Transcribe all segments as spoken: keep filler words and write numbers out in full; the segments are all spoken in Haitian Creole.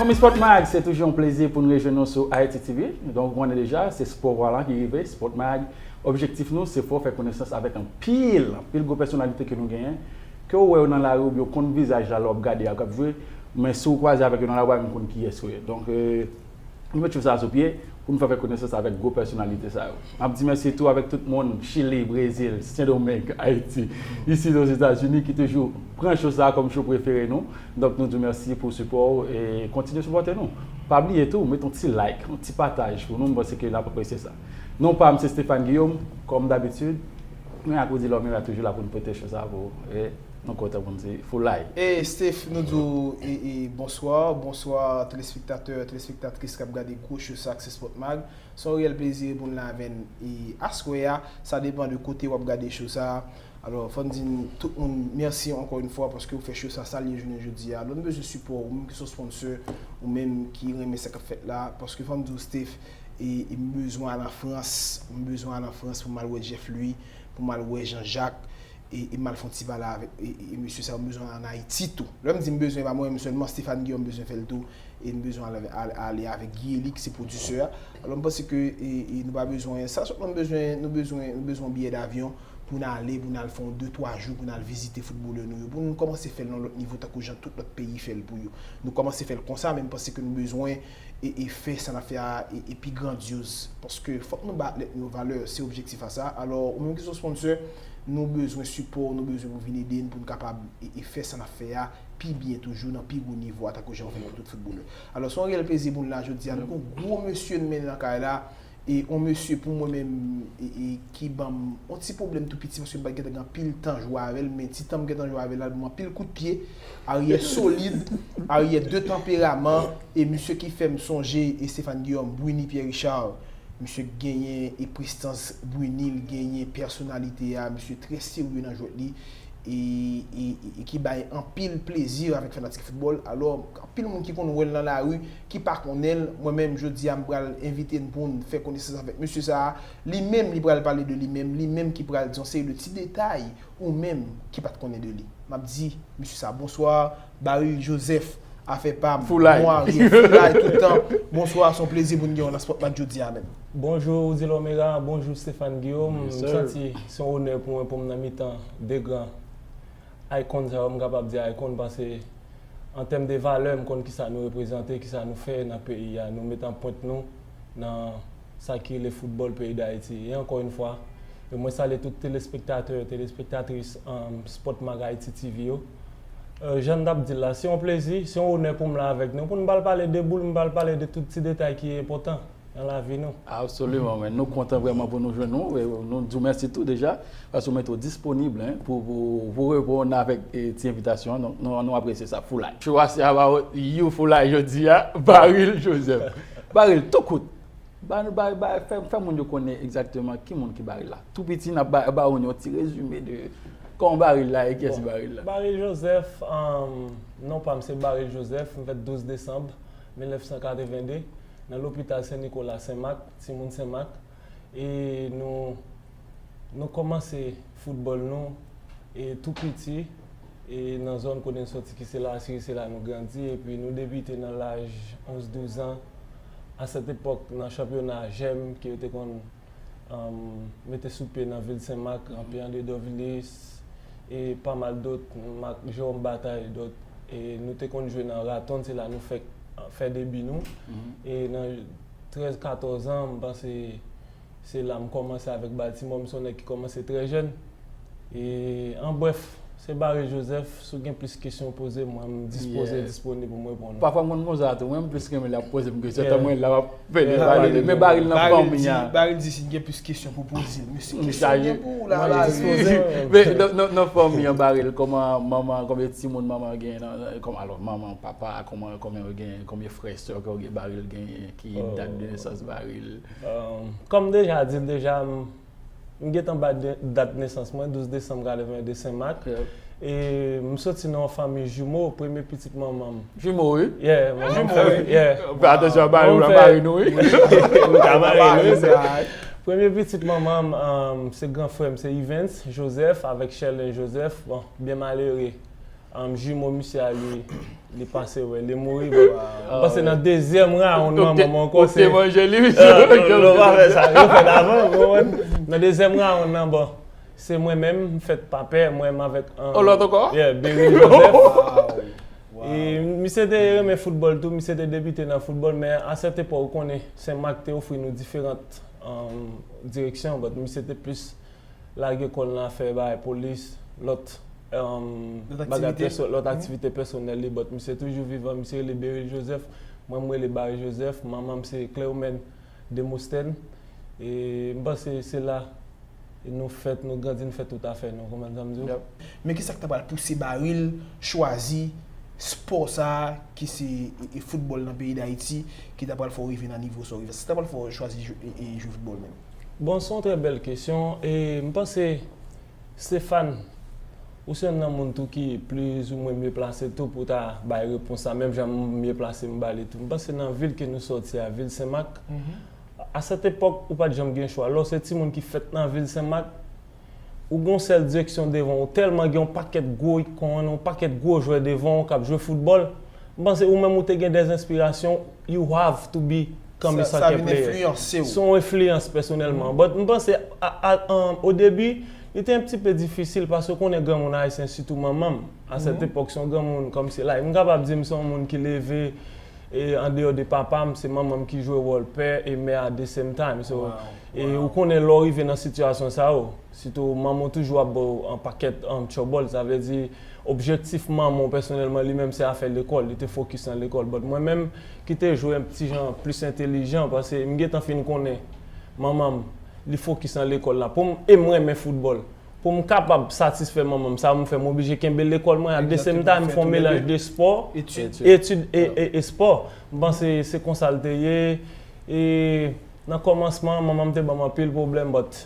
Zanmi Sport Mag, se toujou yon plezi pou n rejwenn nou sou Haiti T V. Donk, ou konnen deja, se spò vwala ki rive, Sport Mag. Objektif nou, se fè w fè konesans avèk anpil, anpil gwo pèsonalite ke nou genyen, ke w wè yo nan lari oubyen w konn vizaj la lè w ap gade a k ap jwe, men si w kwaze avèk yo nan lari, w pa menm konn kiyès yo ye. Donk, euh, nou met cho sa a sou pye pou n fè fè konesans avèk gwo pèsonalite sa yo. M ap di mèsi tou avèk tout moun, Chili, Brezil, Sendomeng, Ayiti, isi Ozetazini ki toujou pran cho sa a kòm cho prefere nou. Donk, nou di w mèsi pou sipò w e kontinye sipòte nou. Pa bliye tou, mete yon ti like, yon ti pataj pou nou, m panse ke n ap apresye sa. Non pa m se Stéphane Guillaume, kòm dabitid, mwen ak Rudy Lormera toujou la pou n pote cho sa a pou ou. E nou kontan pou n di foulay. E Steph, nou di w e, e, bonswa, bonswa telespektatè, telespektatris k ap gade gwo cho sa k se Sport Mag. Se yon reyèl plezi pou n la avè n e aswè a. Sa depann de kote w ap gade cho sa a. Alò, fò n di n tout moun mèsi ankò yon fwa paske w fè cho sa, sa l ye jounen jodi a. Alò, nou bezwen sipò w, ou menm ki se yon sponsor, ou menm ki renmen sa k ap fèt la, paske fò m di w, Steph, e, e m bezwen al an Frans, m bezwen al an Frans pou m al wè Jeff Louis, pou m al wè Jean Jacques, e, e m al fè yon ti pale avèk, e, e, e mesye sa yo, m bezwen al an Ayiti tou. Lè m di m bezwen, e pa mwen menm sèlman, Stéphane Guillaume bezwen fè l tou, e m bezwen al, al, ale avèk Guy Eli, ki se pwodisè a. Alò, m panse ke, e, e nou pa bezwen sa sèlman, nou bezwen, nou bezwen, nou bezwen yon biyè davyon pou n ale, pou n al fè yon de, twa jou, pou n al vizite foutbolè nou yo, pou nou kòmanse fè l nan lòt nivo, tankou jan tout lòt peyi fè l pou yo. Nou kòmanse fè l konsa, men m panse ke nou bezwen e, e fè sa n ap fè a e, e pi grandyoz. Paske fòk nou ba atlèt nou yo valè, se objektif a sa. Alò, ou menm ki se yon sponsor, nou bezwen sipò w, nou bezwen pou w vin ede n pou n kapab e, e fè sa n ap fè a pi byen toujou, nan pi gwo nivo a, tankou jan w fè l pou tout foutbolè. Alò, se yon reyèl plezi pou n la jodi a. Nou gen yon gwo mesye n mennen nan kay la, e yon mesye pou mwen menm, e, e ki ban m yon ti pwoblèm tou piti, paske m pa t gentan gen anpil tan jwe avè l, men ti tan m gentan jwe avè l la, l ban m anpil kout pye, aryè solid, aryè de tanperaman, e misye ki fè m sonje, e Stéphane Guillaume, Bruny Pierre Richard, misye genyen e prestans Bruny, l genyen pèsonalite a, misye trè serye nan jwèt li, e, e, e, e ki bay anpil plezi avèk fanatik foutbòl. Alò, anpil moun ki konn wè l nan lari, ki pa konnen l, mwen menm, jodi a, m pral envite n pou n fè konesans avèk mesye sa a. Li menm, li pral pale de li menm, li menm ki pral di yon seri de ti detay ou menm ki pa t konnen de li. M ap di mesye sa a, bonswa, Baril Joseph, afè pa m, foulay, bon aryè, foulay tout tan. Bonswa, se yon plezi pou n gen w nan Sport Mag jodi a menm. Bonjou, Rudy Lormera, bonjou, Stéphane Guillaume. M santi se yon onè pou mwen pou m nan mitan de gran icon sa yo, m kapab di icon, paske an tèm de valè, m konn kisa nou reprezante, kisa nou fè nan peyi a. Nou met anprent nou nan sa ki rele foutbòl peyi Dayiti. E ankò yon fwa, e mwen salye tout telespektatè, telespektatris, um, Sport Mag Haiti T V yo. Euh, jan n t ap di l la, se yon plezi, se yon onè pou m la avèk nou, pou n pral pale de boul, m pral pale de tout ti detay ki enpòtan nan lavi nou. Absoliman, men nou kontan vrèman pou nou jwenn ou. E nou di w mèsi tou deja, paske w mete w disponib, en, pou, pou, pou reponn avèk, e, ti envitasyon an. Donk, nou, nou apresye sa, foulay. Cho a se about you, foulay, jodi a, Baril Joseph. Baril, tou kout. Ba nou, ba, ba, fè, fè moun yo konnen egzakteman ki moun ki Baril la. Tou piti, n ap ba, ba yon ti rezime de kòman Baril la e kiyès Baril la. Baril Joseph, um, non pa m se Baril Joseph, m fèt douz desanm mil nèf san katreven de, nan lopital Sen Nikola, Senmak, timoun Senmak. E nou, nou kòmanse foutbòl nou, e tou piti, e nan zòn kote n sòti ki se la, se, se la nou grandi, epi nou debite nan laj onz, douz an. A sèt epòk, nan chanpyona Jèm, ke yo te konn, um, mete sou pye nan vil Senmak, anpil André Dorvilus, e pa mal dòt, Mak, Jerome Bataille, dòt, e nou te konn jwe nan Raton, se la nou fèk fè debi nou. E nan trèz, katòz an, m panse se la m kòmanse avèk Baltimore, m se yon nèg ki kòmanse trè jèn. E, an brèf, se Baril Joseph, si w gen plis kesyon, poze mwen, m dispoze, disponib pou m reponn ou. Pafwa m konn konsa tou, mwen m plis renmen lè y ap poze m kesyon, tankou mwen la m ap fè li pale, men Baril nan fanmi an. Baril di si l gen plis kesyon pou poze l, men si kesyon gen pou ou la, Baril. Men nan, nan, nan fanmi an, Baril, kòman manman, konbyen timoun manman gen nan, nan, kòman, alò, manman, papa, kòman, konbyen yo gen, konbyen frè, sè ke yo gen, Baril genyen, ki dat de nesans Baril? Um, kòm m deja di l deja, m, m gentan bay de, dat nesans mwen, douz desanm katreven de Senmak. E m soti nan yon fanmi jimo, premye pitit manman m. Jimo, wi. Yeah, manman m fè, yeah. Fè atansyon a Baril, ou la mare nou, wi. Ou ka mare nou, wi. Premye pitit manman m, um, se gran frè m, se Yvens Joseph avèk Sherlin Joseph. Bon, byen malere. Jimo misye a, li, li pase, wè, li mouri. Bon, m panse nan dezyèm rawonn manman m ankò, se... Yo pa fè sa, yo fè l avan, ou konprann? Nan dezyèm rawonn nan, bon, se mwen menm, m fèt pa pè, mwen menm avèk... On lòt ankò? Yeah, Beryl Joseph. E misye te renmen foutbòl tou, misye te debite nan foutbòl, men a sèt epòk, ou konnen, Senmak te ofri nou diferan direksyon, but misye te plis lage kò l nan afè bagay polis, lòt bagay pèso-, lòt aktivite pèsonèl li, but misye toujou vivan, misye rele Beryl Joseph, mwen m rele Barry Joseph, manman m se Clermaine Demosthène, e m panse se la nou fèt, nou grandi, nou fè tout afè nou, konprann sa m di w? Men kisa k ta pral pouse Baril chwazi spò sa a ki se e, e foutbòl nan peyi Dayiti, ki ta pral fè w rive nan nivo sa w rive? Sa ta pral fè w chwazi jwe, e, e jwe foutbòl menm? Bon, se yon trè bèl kesyon. E m panse, Stéphane, ou se youn nan moun tou ki plizoumwen mye plase tou pou ta bay repons sa, menm jan m mye plase m ba li tou. M panse nan vil ke nou sòti a, vil Senmak, a sèt epòk, ou pa t janm gen chwa. Lè w se timoun ki fèt nan vil Senmak, ou gen yon sèl direksyon devan w, tèlman gen yon pakèt gwo ikòn, yon pakèt gwo jwè devan w k ap jwe foutbòl. M panse ou menm ou te gen dè enspirasyon, you have to become a soccer player. Se yon enfliyans pèsonèlman. But m panse, a, a, an, o debi, li te yon ti pe difisil paske ou konnen granmoun ayisyen, sitou manman m, a sèt epòk, se yon granmoun kòmsi, like, m kapab di m se yon moun ki leve, e andeyò de papa m, se manman m ki jwe wòl pè e mè at the same time. So, e ou konnen lè w rive nan sitiyasyon sa yo, sitou manman w toujou ap ba w yon pakèt, um, trouble, sa vle di, objektif manman w pèsonèlman, li menm se afè lekòl, li te fokis nan lekòl. But mwen menm, ki te jwe yon ti jan plis entèlijan, paske m gentan fin konnen manman m, li fokis nan lekòl la. Pou m, e m renmen foutbòl. Pou m kapab satisfè manman m, sa m fè, m oblije kenbe lekòl mwen, at the same time, m fè yon melanj de spò, etid e, e, e spò. M panse se konsa l te ye. E nan kòmansman, manman m te ban m anpil pwoblèm, but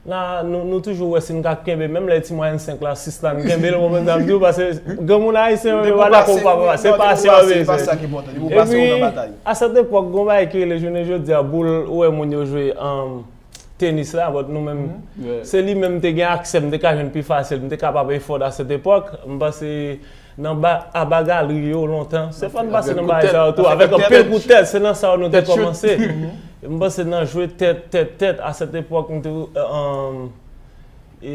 la, nou, nou toujou wè si n ka kenbe, menm lè ti mwayèn senk la, sis la, n kenbe l, ou konprann sa m di w, paske granmoun ayisyen yo pa dakò ou pa papa, se pasyon yo bezwen. Epi, a sèt epòk, gen yon bagay ki rele jounen jodi a, boul, ou wè moun yo jwe, um, tenis la, but nou menm, se li menm m te gen aksè, m te ka jwenn pi fasil, m te kapab afford a sèt epòk. M panse nan ba, aba galri yo lontan, Stéphane pase nan bagay sa yo tou, avèk anpil kout tèt, se nan sa yo nou te kòmanse. M panse nan jwe tèt, tèt, tèt, a sèt epòk, nou te, um, e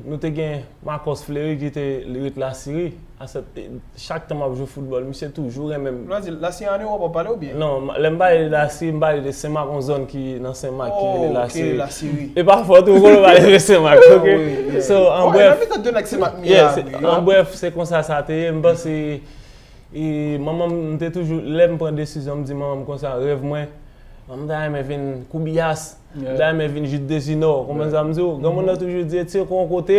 nou te gen Marcos Fleury ki te ret Lasiri. A sèt, e, chak tan m ap jwe foutbòl, misye toujou renmen m. Lè w di Lasiri an Ewòp w ap pale oubyen? Non, lè m pale de Lasiri, m pale de Senmak, yon zòn ki nan Senmak ki rele Lasiri. E pa fòt ou konnen m pale de Senmak, ok? So, an brèf, an brèf, se konsa sa te ye. M panse, e, manman m, m te toujou, lè m pran desizyon, m di manman m konsa, rèv mwen, m ta renmen vin Koubiyas. M ta renmen vin Jit Dezinò, ou konprann sa m di w? Granmoun nan toujou di, etire kò w yon kote,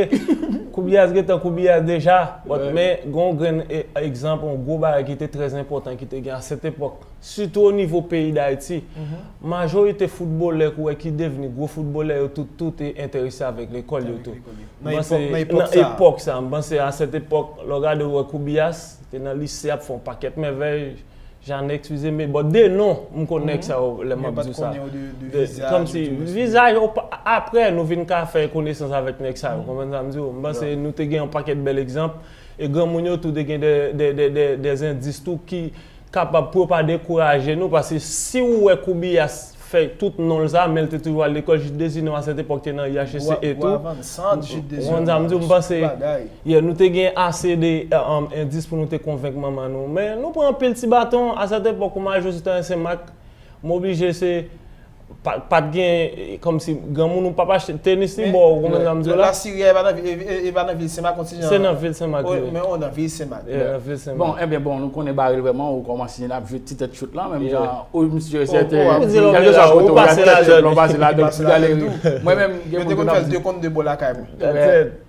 Koubiyas gentan Koubiyas deja. But, men, gen yon grenn e, egzanp, yon gwo bagay ki te trè enpòtan ki te gen a sèt epòk, sitou o nivo peyi Dayiti. Majorite foutbolè k ou wè ki devni gwo foutbolè yo tout, tout te enterese avèk lekòl yo tou. M panse, nan epòk sa, m panse a sèt epòk, lè w gade w wè Koubiyas, te nan lise ap fè yon pakèt mèvèy, Janet, eskize m, but de non, m konn nèg sa yo lè m ap di w sa. Kòmsi, vizaj, aprè, nou vin ka fè konesans avèk nèg sa yo, konprann sa m di w? M panse nou te gen yon pakèt bèl egzanp, e granmoun yo tou te gen de, de, de, de, de endis tou ki kapab pou yo pa dekouraje nou, paske si w wè Koubiyas fè tout non l sa, men l te toujou al lekòl, Jit Dezinò a sèt epòk te nan I H S C e tou. Ou konprann sa m di w, m panse, yeah, nou te gen ase de, um, endis pou nou te konvenk manman nou. Men nou pran anpil ti baton, a sèt epòk, kòm m al jwe sou teren Senmak, m oblije se, pa, pa t gen, e, kòmsi granmoun ou p ap achte tenis li ba w, ou konprann sa m di w la? Lasiri a, e pa nan vil, e, e, e pa nan vil Senmak, yon ti jan. Se nan vil Senmak, wi. Men, o, nan vil Senmak. Yeah, nan vil Senmak. Bon, ebyen, bon, nou konnen Baril vrèman, ou kòmanse ap jwe ti tèt chout la, menm jan, ou, misye, sèten, kèlkeswa kote ou pase ladan l, ou pase ladan l tou. Mwen menm, gen moun ki konn fè de kont de bò lakay mwen.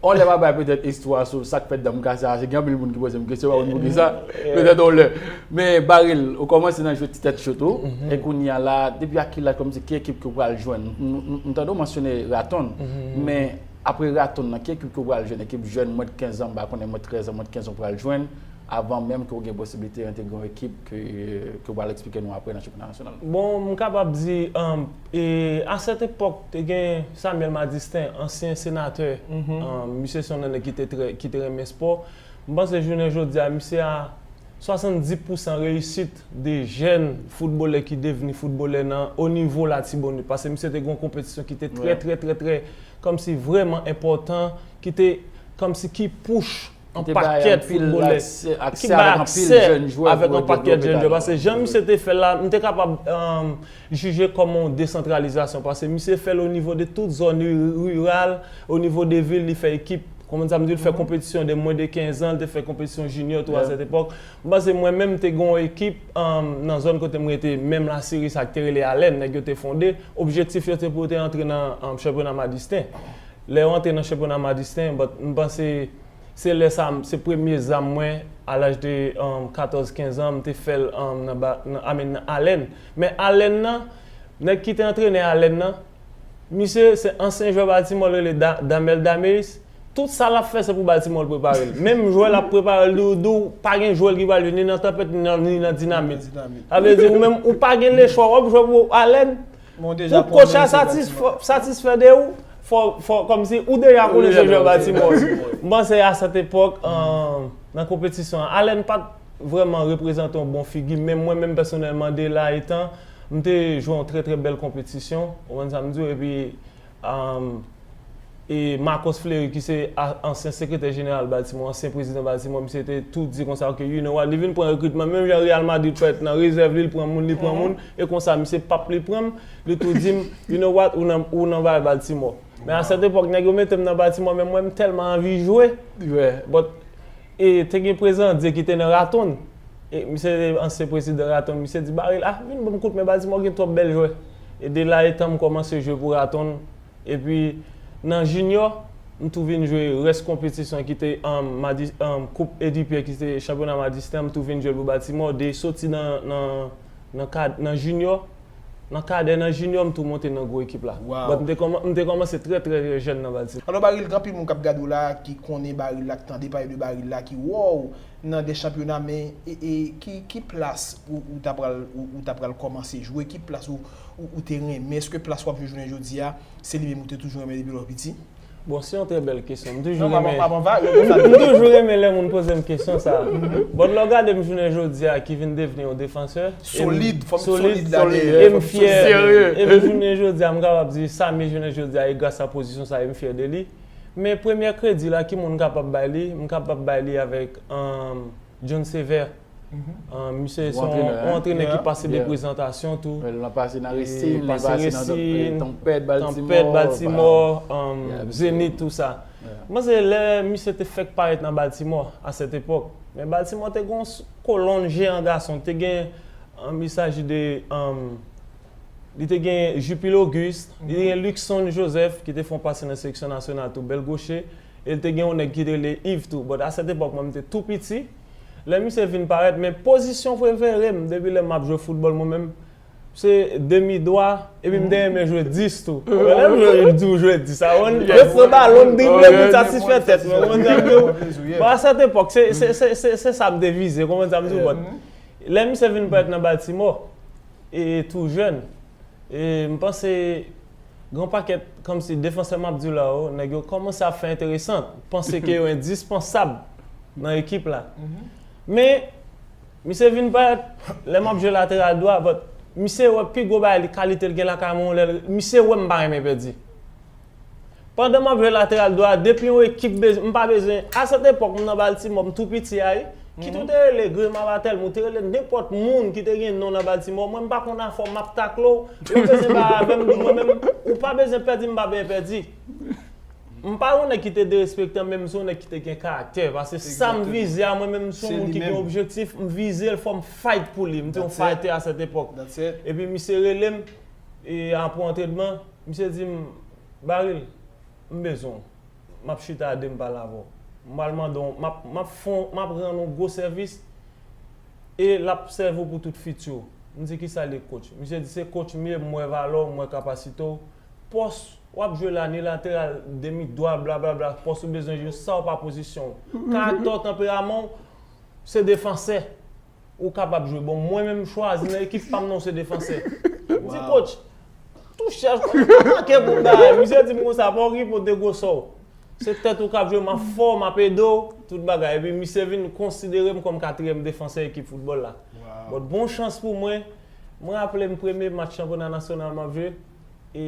On lè m ap bay petèt istwa sou sa k fèt dan m kase a, se gen anpil moun ki poze m kesyon, pa konn poukisa. Petèt on lè. Men, Baril, ou kòmanse nan jwe ti tèt chout ou, e kounye a la, depi a ki laj, kòmsi ki ekip ke w pral jwenn? M, m, m tande w mansyone Raton, men apre Raton nan, ki ekip ke w pral jwenn? Ekip jèn, mwens de kenz an, m pa konnen, mwens de trèz an, mwens de kenz an w pral jwenn, avan menm ke w gen posiblite entegre yon ekip ke, ke w pral eksplike nou apre nan chanpyona nasyonal? Bon, m kapab di, um, e, a sèt epòk, te gen Samuel Madistin, ansyen senatè, um, misye se yon nèg ki te trè, ki te renmen spò. M panse jounen jodi a, misye a swasanndis pousan reyisit de jèn foutbolè ki devni foutbolè nan o nivo Latibonit. Paske misye te gen yon konpetisyon ki te trè, trè, trè, trè, kòmsi vrèman enpòtan, ki te kòmsi ki pouch yon pakèt foutbolè, ki bay aksè avèk yon pakèt jèn jwè. Paske jan misye te fè l la, m te kapab jije kòm yon desantralizasyon. Paske misye fè l o nivo de tout zòn riral, o nivo de vil, li fè ekip, kòman sa m di, li fè konpetisyon de mwen de kenz an, li te fè konpetisyon jinyò tou a sèt epòk. M panse mwen menm, m te gen yon ekip nan zòn kote m rete, menm Lasiri, sa k te rele Alèn, nèg yo te fonde. Objektif yo te pou yo te antre nan chanpyona Madisten. Lè yo antre nan chanpyona Madisten, but m panse se lè sa, se premye zam mwen, a laj de katòz kenz an, m te fè l nan, I mean, nan Alèn. Men Alèn nan, nèg ki te antrenè Alèn nan, misye se ansyen jwè Baltimore, l rele Damel Dameis. Tout sa l ap fè, se pou Baltimore l prepare l. Menm jwè l ap prepare l, di w, di w pa gen jwè l ki pral jwe ni nan tanpèt, ni nan, ni nan dinamit. Sa vle di, ou menm, ou pa gen lechwa, w ap jwe pou Alèn, pou kòch la satisfè de ou, fò, fò, kòmsi ou deja konnen se jwè Baltimore. M panse a sèt epòk, nan konpetisyon an, Alèn pa t vrèman reprezante yon bon figi, men mwen menm pèsonèlman, de la etan, m te jwe yon trè, trè bèl konpetisyon, ou konprann sa m di w, epi e Marcos Fleury, ki se ansyen sekretè jeneral Baltimore, ansyen prezidan Baltimore, misye te tou di konsa, ok, you know what, li vin pran rekritman, menm jan Real Madrid fè nan rezèv li, li pran moun, li pran moun, e konsa, misye p ap li pran m, li tou di m, you know what, ou nan, ou nan bagay Baltimore. Men a sèt epòk, nèg yo mete m nan Baltimore, men mwen, m tèlman anvi jwe. But, e te gen Prezan Dye ki te nan Raton. E misye te ansyen prezidan Raton, misye di, Baril, ah, vin ban m kout men, Baltimore gen twòp bèl jwè. E de la etan m kòmanse jwe pou Raton. Epi nan jinyò, m tou vin jwe rès konpetisyon ki te koup Eddie Pierre, ki te chanpyona Madisten, m tou vin jwe l pou Baltimore, de soti nan, nan, nan kad, nan jinyò, nan kadè, nan jinyò, m tou monte nan gwo ekip la. But m te, m te kòmanse trè, trè, trè jèn nan Baltimore. Alò, Baril, gen anpil moun k ap gade w la, ki konnen Baril la, k tande pale de Baril la, ki wè w nan de chanpyona, men e, e, ki, ki plas ou, ou ta pral, ou, ou ta pral kòmanse jwe, ki plas ou, ou, ou te renmen, èske plas w ap jwe jounen jodi a, se li menm ou te toujou renmen depi lè w piti? Bon, se yon trè bèl kesyon. M toujou renmen, m toujou renmen lè moun poze m kesyon sa a. But lè w gade m jounen jodi a ki vin devni yon defansè, solid, fò m solid, e m fyè, e m jounen jodi a, m kapab di sa, men jounen jodi a, e gras a pozisyon sa, e m fyè de li. Men premyè kredi la, ki moun m kapab bay li? M kapab bay li avèk John Sever. Misye se yon antrenè ki pase de prezantasyon tou. Li pase nan Racing, li pase nan Tanpèt Baltimore, Zenith, tou sa. M panse lè misye te fèk parèt nan Baltimore, a sèt epòk, men Baltimore te gen yon kolonn jeyan gason, te gen, il s'agit de, li te gen Jupil Auguste, li te gen Luckson Joseph, ki te fè yon pase nan seleksyon nasyonal tou, bèl goche, e li te gen yon nèg ki te rele Yves tou. But a sèt epòk, mwen, m te tou piti. Lè misye vin parèt, men pozisyon prefere m, depi lè m ap jwe foutbòl, mwen menm, se demi dwa, epi m te renmen jwe dis tou. Lè m jwe, di w jwe dis, a, mwen, m pran balon, m drible, m satisfè tèt mwen, ou konn sa m di w? Bon, a sèt epòk, se, se, se, se, se sa m te vize, ou konprann sa m di w? But lè misye vin parèt nan Baltimore, e tou jèn, e m panse gen yon pakèt kòmsi defansè m ap di w la yo, nèg yo kòmanse ap fè enteresan, panse ke yo endispansab nan ekip la. Men, misye vin parèt, lè m ap jwe lateral dwa, but misye wè pi gwo bagay li, kalite l gen lakay mwen, lè l, misye wè m pa renmen pèdi. Pandan m ap jwe lateral dwa, depi yon ekip bezwen, m pa bezwen, a sèt epòk, m nan Baltimore, m tou piti a, wi. Kit ou te rele Grema Batèl, ou te rele nenpòt moun ki te gen non nan Baltimore, mwen, m pa konn afè w, m ap takle w, yo bezwen bay avè m, di mwen menm, ou pa bezwen pèdi, m pa bezwen pèdi. M pa yon nèg ki te derespektan, men m se yon nèg ki te gen karaktè, paske sa m vize a, mwen menm, m se yon moun ki gen objektif, m vize l, fò m fight pou li, m te yon fighter a sèt epòk. Epi misye rele m, e apre antrenman, misye di m, Baril, m bezwen w. M ap chita a de, m pale avè w. M pral mande w, m ap, m ap fè w, m ap rann ou gwo sèvis, e l ap sèvi w pou tout fiti w. M di, kisa l ye, coach? Misye di, se coach m ye, m wè valè w, m wè kapasite w. Pòs w ap jwe la, ni lateral, demi dwa, blablabla, pòs ou bezwen jwe, sa w pa pozisyon w. Karaktè w, tanperaman w, se defansè. Ou kapab jwe. Bon, mwen menm, m chwazi nan ekip pa m nan, w se defansè. M di, coach, touche a, manke pou m bay. Misye di m konsa, pa okipe w, de gwosè w. Se tèt ou k ap jwe, m ap fè w, m ap ede w, tout bagay. Epi misye vin konsidere m kòm katriyèm defansè ekip foutbòl la. But bon chans pou mwen, mwen raple m premye match chanpyona nasyonal m ap jwe, e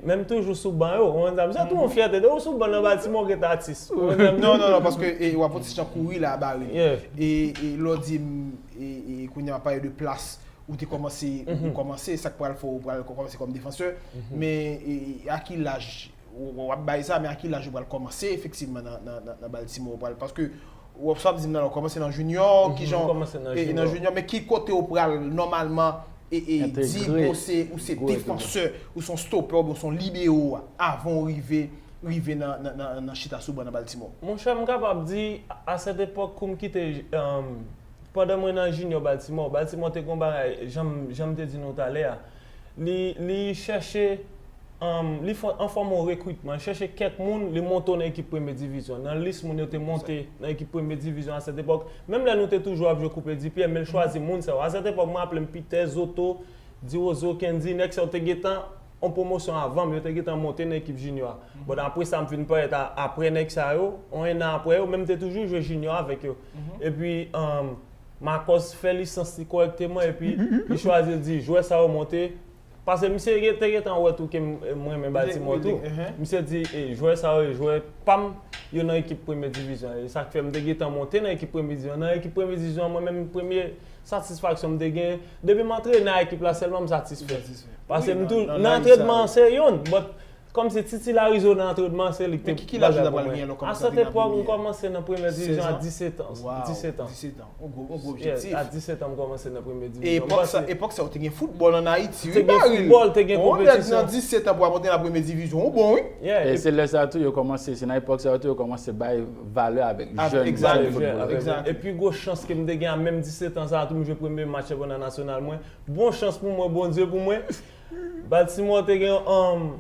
menm toujou sou ban yo, ou konprann sa? Misye tou yon fyète de ou sou ban nan Baltimore ou gen atis. Ou konprann sa? Non, non, non, paske e, w ap yon ti jan kouri la, bare. E, e lè w di m, e, e, kounye a w ap pale de plas ou te kòmanse, ou kòmanse, sa k pral fè w pral kòmanse kòm defansè. Men e, e, a ki laj w ap bay sa, men a ki laj ou pral kòmanse efektivman nan, nan, nan, nan Baltimore? Ou pral, paske w ap sa ap di m nan, w kòmanse nan junior, ki jan, e, nan junior, men ki kote w pral nòmalman e, e, di bon, se, ou se defansè, ou se yon stopper, oubyen ou se yon libero avan w rive, rive nan, nan, nan, nan chita sou ban nan Baltimore? Monchè, m kapab di, a cette époque, kou m kite, um, pandan mwen nan junior Baltimore, Baltimore te gon bagay, jan m, jan m te di nou talè a, li, li chèche, um, li fè, an fòm yon rekritman, li chèche kèk moun, li monte w nan ekip premye divizyon. Nan lis moun yo te monte nan ekip premye divizyon a cette époque, menm lè nou te toujou ap jwe koupe di pyè, men l chwazi moun sa yo. A cette époque, mwen raple m Peter, Zoto, Diwozo, Kendy, nèg sa yo te gentan yon pwomosyon avan m, yo te gentan monte nan ekip junior a. But apre sa, m fin parèt a, apre nèg sa yo, yon ennan apre yo, men m te toujou jwe junior avèk yo. Epi, um, Marcos fè lisans li kòrèkteman, epi li chwazi l di, jwè sa yo monte. Paske misye te gentan wè tou ke m, m renmen Baltimore tou. Misye di, e, jwè sa yo, e jwè pa m, yo nan ekip premye divizyon. E sa k fè m te gentan monte nan ekip premye divizyon. Nan ekip premye divizyon, mwen menm, premye satisfaksyon m te gen, depi m antrene a ekip la sèlman, m satisfè. Paske m tou, nan antrenman an se youn, but kòmsi titularize w nan antrenman, se li k te bagay pou mwen. A cette époque, m kòmanse nan premye divizyon a disèt an. Disèt an. Yon gwo, yon gwo objektif. A disèt an, m kòmanse nan premye divizyon. E epòk sa, epòk sa, te gen foutbòl an Ayiti, wi, Baril. Te gen foutbòl, te gen konpetisyon. Yon nèg nan disèt an pou ap antre nan premye divizyon, ou bon, wi. E se lè sa tou yo kòmanse, se nan epòk sa tou yo kòmanse bay valè avèk jèn, jèn foutbolè. E pi gwo chans ke m te gen a menm disèt an sa a tou, m jwe premye match chanpyona nasyonal mwen. Bon chans pou mwen, Bondye pou mwen. Baltimore te gen yon,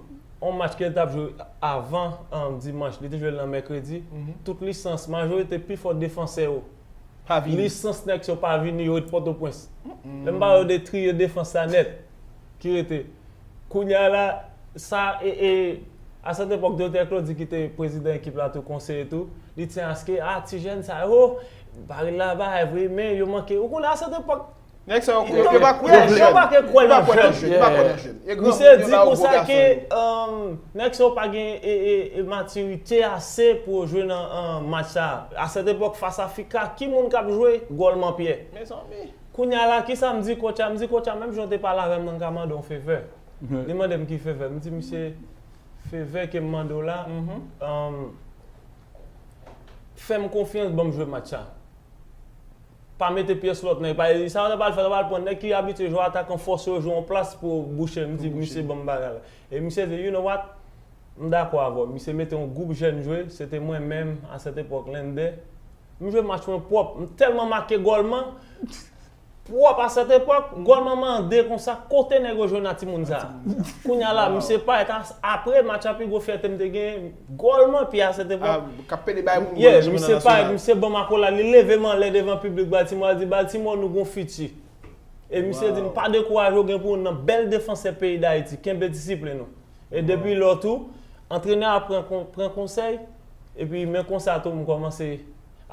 yon match ke l t ap jwe avan, um, dimanch, li te jwe l nan mèkredi. Tout lisans, majorite pi fò defansè yo. Lisans nèg sa yo pa vini, yo ret Pòtoprens. Lè m pale w de triyo defans la nèt ki rete. Kounye a la, sa, e, e, a cette époque, Doktè Claudy ki te prezidan ekip la tou, konseye tou, li tyen aske, a, ti jèn sa yo, Baril la bagay vre, men yo manke. Ou konnen a cette époque, nèg sa yo, yo pa kwè nan jèn. Yo pa kwè nan jèn. Yo pa kwè nan jèn. Misye di konsa ke, um, nèg sa yo pa gen, e, e, e, matirite ase pou yo jwe nan, um, match sa a. A cette époque, fas a Fika, ki moun k ap jwe? Goalman Pierre. Mezanmi. Kounye a la, kisa m di coach a? M di coach a, menm jan w te pale avè m nan, m ka mande w yon favè. Li mande m ki favè. M di misye, favè ke m mande w la, um, fè m konfyans, ban m jwe match sa. Pa mete pyès lòt nan. Pa, sa yo ta pral fè, yo ta pral pran nèg ki abitye jwe atakan, fòse yo jwe yon plas pou bouche. M di misye ban m bagay la. E misye di, you know what? M dakò avè w. Misye mete yon gwoup jèn jwe, se te mwen menm, a cette époque, Lender. M jwe match mwen pwòp. M tèlman make gòlman, pwòp a cette époque, gòlman mande konsa, kote nèg yo jwenn a timoun sa a? Kounye a la, misye parèt a, apre match la, pi gwo fyète m te gen, gòlman pi a cette époque. K ap pede bay moun gòl nan championnat national. Misye parèt, misye ban m akolad, li leve m anlè devan piblik Baltimore, li di, Baltimore, nou gon fiti. E misye di m, pa dekouraje, w gen pou youn nan bèl defansè peyi Dayiti, kenbe disiplin ou. E depi lò tou, antrenè a pran, pran konsèy, epi men konsa tou m kòmanse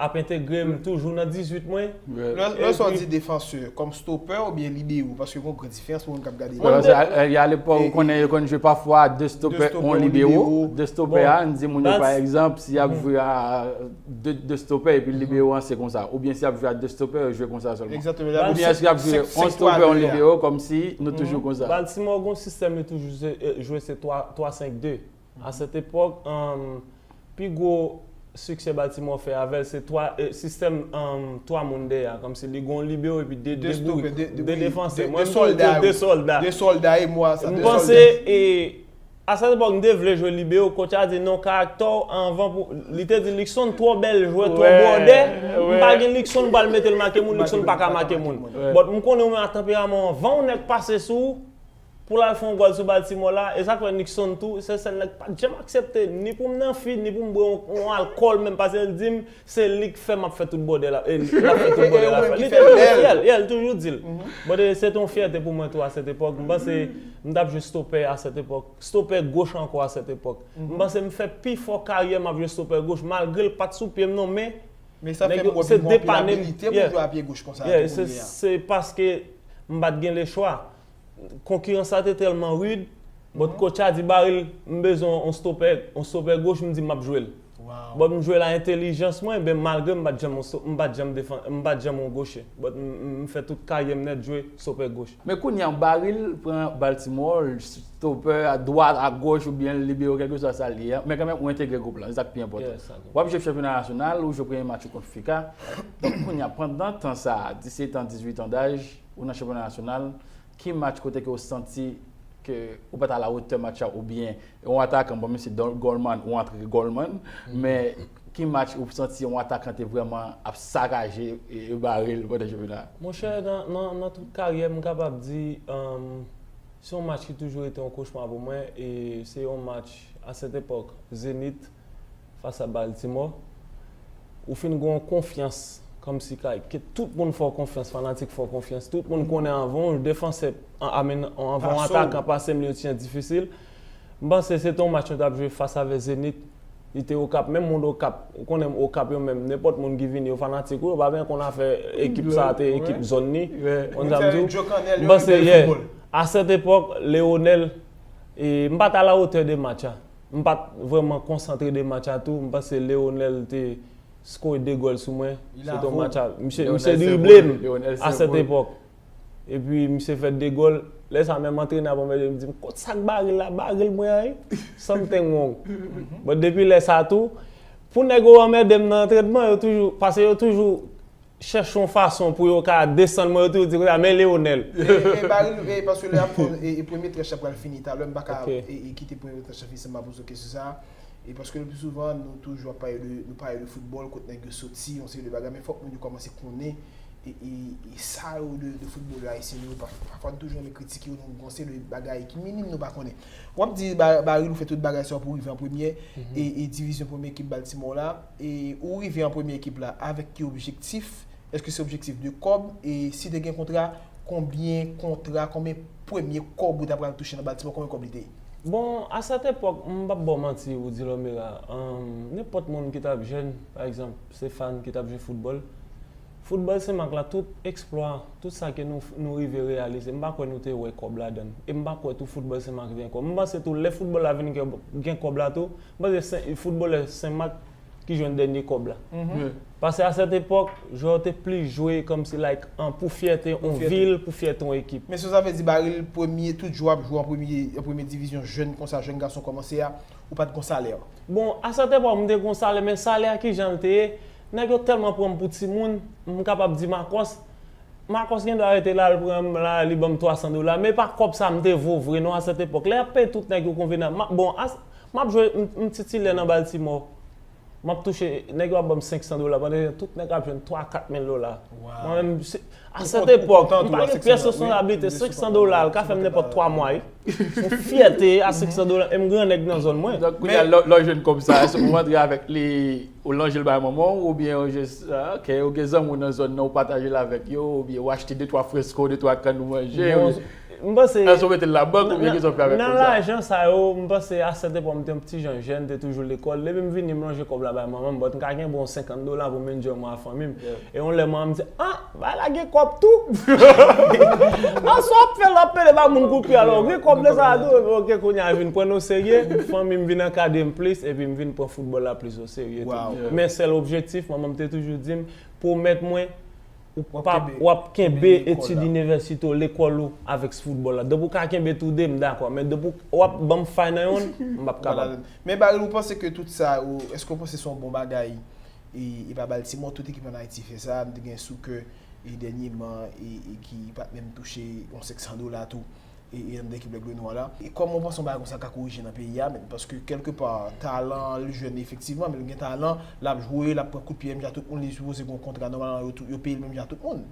ap entegre m toujou nan dizuit mwen. Lè, lè sa w di defansè, kòm stopè oubyen libero? Paske gon gran diferans pou moun k ap gade la. Paske a, a lepòk, ou konnen, yo konn jwe pafwa de stopè, on libero. De stopè a, n di moun yo, pa egzanp, si y ap jwe a de, de stopè epi libero an se konsa. Oubyen si y ap jwe a de stopè, yo jwe konsa sèlman. Oubyen èske y ap jwe on stopè, on libero, kòmsi nou toujou konsa? Baltimore gon sistèm li toujou jwe, se twa, twa senk de. A cette époque, um, pi gwo siksè Baltimore fè avè l, se twa, e, sistèm, um, twa moun dèyè a, kòmsi li gon libero epi de, de boug, de defansè. Mwen, m toujou di de sòlda. De sòlda, e mwa sa, de sòlda. M panse, e, a cette époque, m te vle jwe libero, coach a di, non, karaktè w anvan pou, li te di, Luckson twò bèl jwè, twò bwòdè. M pa gen Luckson, m pral mete l make moun, Luckson pa ka make moun. But m konnen ou menm a tanperaman w, van yon nèg pase sou ou, pou l al fè yon gòl sou Baltimore la, e sa k fè Nixon tou, se sèl nèg k pa t janm aksepte, ni pou m nan fi, ni pou m bwè yon, yon alkòl menm, paske l di m, se li k fè m ap fè tout bòdè la, e l ap fè tout bòdè la. Li te toujou fyè, yeah, li toujou di l. But, eh, se te yon fyète pou mwen tou a sèt epòk. M panse m t ap jwe stopè a sèt epòk, stopè goch ankò a sèt epòk. M panse m fè pi fò karyè m ap jwe stopè goch, malgre l pa t sou pye m non, men Men sa fè m wè se depanem. Abilite pou jwe a pye goch konsa tou kounye a. Se paske m pa t gen lechwa. Konkirans la te tèlman rid, but coach a di Baril, m bezwen yon stopè, yon stopè goch, m di m ap jwe l. But m jwe l a entèlijans mwen, ben malgre m pa t janm, m pa t janm defan, m pa t janm yon goche. But m, m, m fè tout karyè m nèt jwe stopè goch. Men kounye a, Baril pran Baltimore, stopè a dwat, a goch oubyen libero, kèlkeswa sa l ye a. Men kanmenm, ou entegre gwoup lan, se sa k pi enpòtan. W ap jwe chanpyona nasyonal, ou jwe premye match ou kont Fika. Donk, kounye a, pandan tan sa a, disèt an, dizuit an daj, ou nan chanpyona nasyonal, ki match kote ke w santi ke ou pa t a la wotè match la oubyen yon atakan, bon, menm si Goldman, ou antre Goldman, men ki match ou santi yon atakan te vrèman ap sakaje e, e bare l pandan chanpyona a? Monchè, nan, nan, nan tout karyè m, m kapab di, um, se yon match ki toujou rete yon kochma pou mwen, e se yon match, a sèt epòk, Zenith, fas a Baltimore, ou fin gen yon konfyans, kòmsi kay, ke tout moun fè w konfyans, fanatik fè w konfyans, tout moun konnen anvan w, defansè, an, I mean, anvan w atakan pase m, li yon ti jan difisil. M panse se te yon match nou t ap jwe fas avè Zenith, li te Okap, menm moun Okap, ou konnen Okap yo menm, nenpòt moun ki vini, yo fanatik ou, yo pa byen konn afè ekip sa a te ekip zòn li, konn sa m di w. M panse, yeah, a sèt epòk, Leonel, e, m pa t a la wotè de match la. M pa t vrèman konsantre de match la tou. M panse Leonel te skore de gòl sou mwen. Se te yon match a, misye, misye drible m a sèt epòk. Epi misye fè de gòl. Lè sa menm antrenè ap anmède m, di m, "Kot sa k Baril la? Baril mwen an, wi. Something wrong." But depi lè sa tou, pou nèg yo anmède m nan antrenman, yo toujou, paske yo toujou chèche yon fason pou yo ka desann mwen, yo toujou di konsa, "Men Leonel." E, e, Baril, e, paske lè ap fè, e, e premye tranch la pral fini talè, m pa ka, e, e, kite premye tranch la fini san m pa poze w kesyon sa a. E paske le pli souvan, nou toujou ap pale de, nou pale de foutbòl, kot nèg yo soti, yon seri de bagay, men fòk moun yo kòmanse konnen, e, e, e sa yo de, de foutbolè ayisyen yo, pa, pafwa nou toujou renmen kritike yo, nou gen yon seri de bagay ki minim nou pa konnen. W ap di Ba-, Baril ou fè tout bagay sa yo pou w rive an premyè, e, e divizyon premye ekip Baltimore la, e ou rive an premye ekip la, avèk ki objektif? Èske se objektif de kòb? E si te gen kontra, konbyen kontra, konbyen premye kòb ou ta pral touche nan Baltimore, konbyen kòb li te ye? Bon, a sèt epòk, m p ap ba w manti, Woody Lomera, um, nenpòt moun ki t ap jèn, pa egzanp, Stéphane ki t ap jwe foutbòl, foutbòl Senmak la, tout eksplwa, tout sa ke nou, nou rive reyalize, m pa kwè nou te wè kòb ladan l. E m pa kwè tou foutbòl Senmak gen kòb. M panse tou, lè foutbòl la vin gen, gen kòb la tou, m panse Sen, foutbòlè Senmak ki jwenn dènye kòb la. Paske a sèt epòk, jwè yo te plis jwe kòmsi, like, an, pou fyète yon vil, pou fyète yon ekip. Men sa sa vle di, Baril, premye, tout jou w ap jwe an premye, an premye divizyon, jèn konsa, jèn gason kòmanse a, ou pa t gon salè? Bon, a sèt epòk, m te gon salè, men salè a kijan l te ye? Nèg yo tèlman pran m pou timoun, m kapab di Makòs, Makòs gendwa rete la, l pran m la, li ban m twa san dola, men pa kòb sa m te vo vre non a sèt epòk. Lè y ap peye tout nèg yo konvenab, m ap, bon, a, m ap jwe, m, m titilè nan Baltimore. M ap touche, nèg yo ap ban m senk san dola, pandan tout nèg ap jwenn twa, kat mil dola. Mwen menm, se, a sèt epòk, m pa gen pyès responsablite, senk san dola, l ka fè m nenpòt twa mwa, wi. Yon fyète a senk san dola, e m gran nèg nan zòn mwen. Donk, kounye a, lè, lè w jwenn kòb sa, èske ou rantre avèk li, ou lonje l bay manman w, oubyen ou jis, ah, ok, ou gen zanmi w nan zòn nan, ou pataje l avèk yo, oubyen ou achte de twa fresko, de twa kann ou manje, oubyen, m panse, èske ou mete l nan bank, oubyen kisa w fè avèk kòb sa? Nan lajan sa yo, m panse a sèt epòk m te yon ti jan jèn, m te toujou lekòl. Depi m vini, m lonje kòb la bay manman m, but m ka gen bon senkant dola pou m enjoy mwen ak fanmi m. E yon lè manman m di, "Ah, bagay la gen kòb tou." Aswè w ap fè l, w ap pede bay moun kout pye, alò, gen kòb lè sa a tou. Epi, ok, kounye a, vin pran n oserye, fanmi m vin ankadre m plis, epi m vin pran foutbòl la plis oserye tou. Men sèl objektif, manman m te toujou di m, pwomèt mwen, ou p ap, w ap kenbe etid inivèsite w, lekòl ou, avèk foutbòl la. Depi w ka kenbe tou de, m dakò. Men depi w ap ban m fay nan yonn, m p ap kapab. Men Baril, ou panse ke tout sa, ou, èske w panse se yon bon bagay? E, e pa Baltimore, tout ekip ann Ayiti fè sa. M te gen sou kè, e dènyèman, e, e ki pa t menm touche yon senk san dola tou, e, e anndan ekip Lèg Nwa la. E kòman w panse yon bagay konsa ka korije nan peyi a menm? Paske kèlkepa, talan, l jèn efektivman, men l gen talan, l ap jwe, l ap pran kout pye menm jan ak tout moun, li sipoze gen yon kontra nòmalman, yo tou, yo peye l menm jan ak tout moun.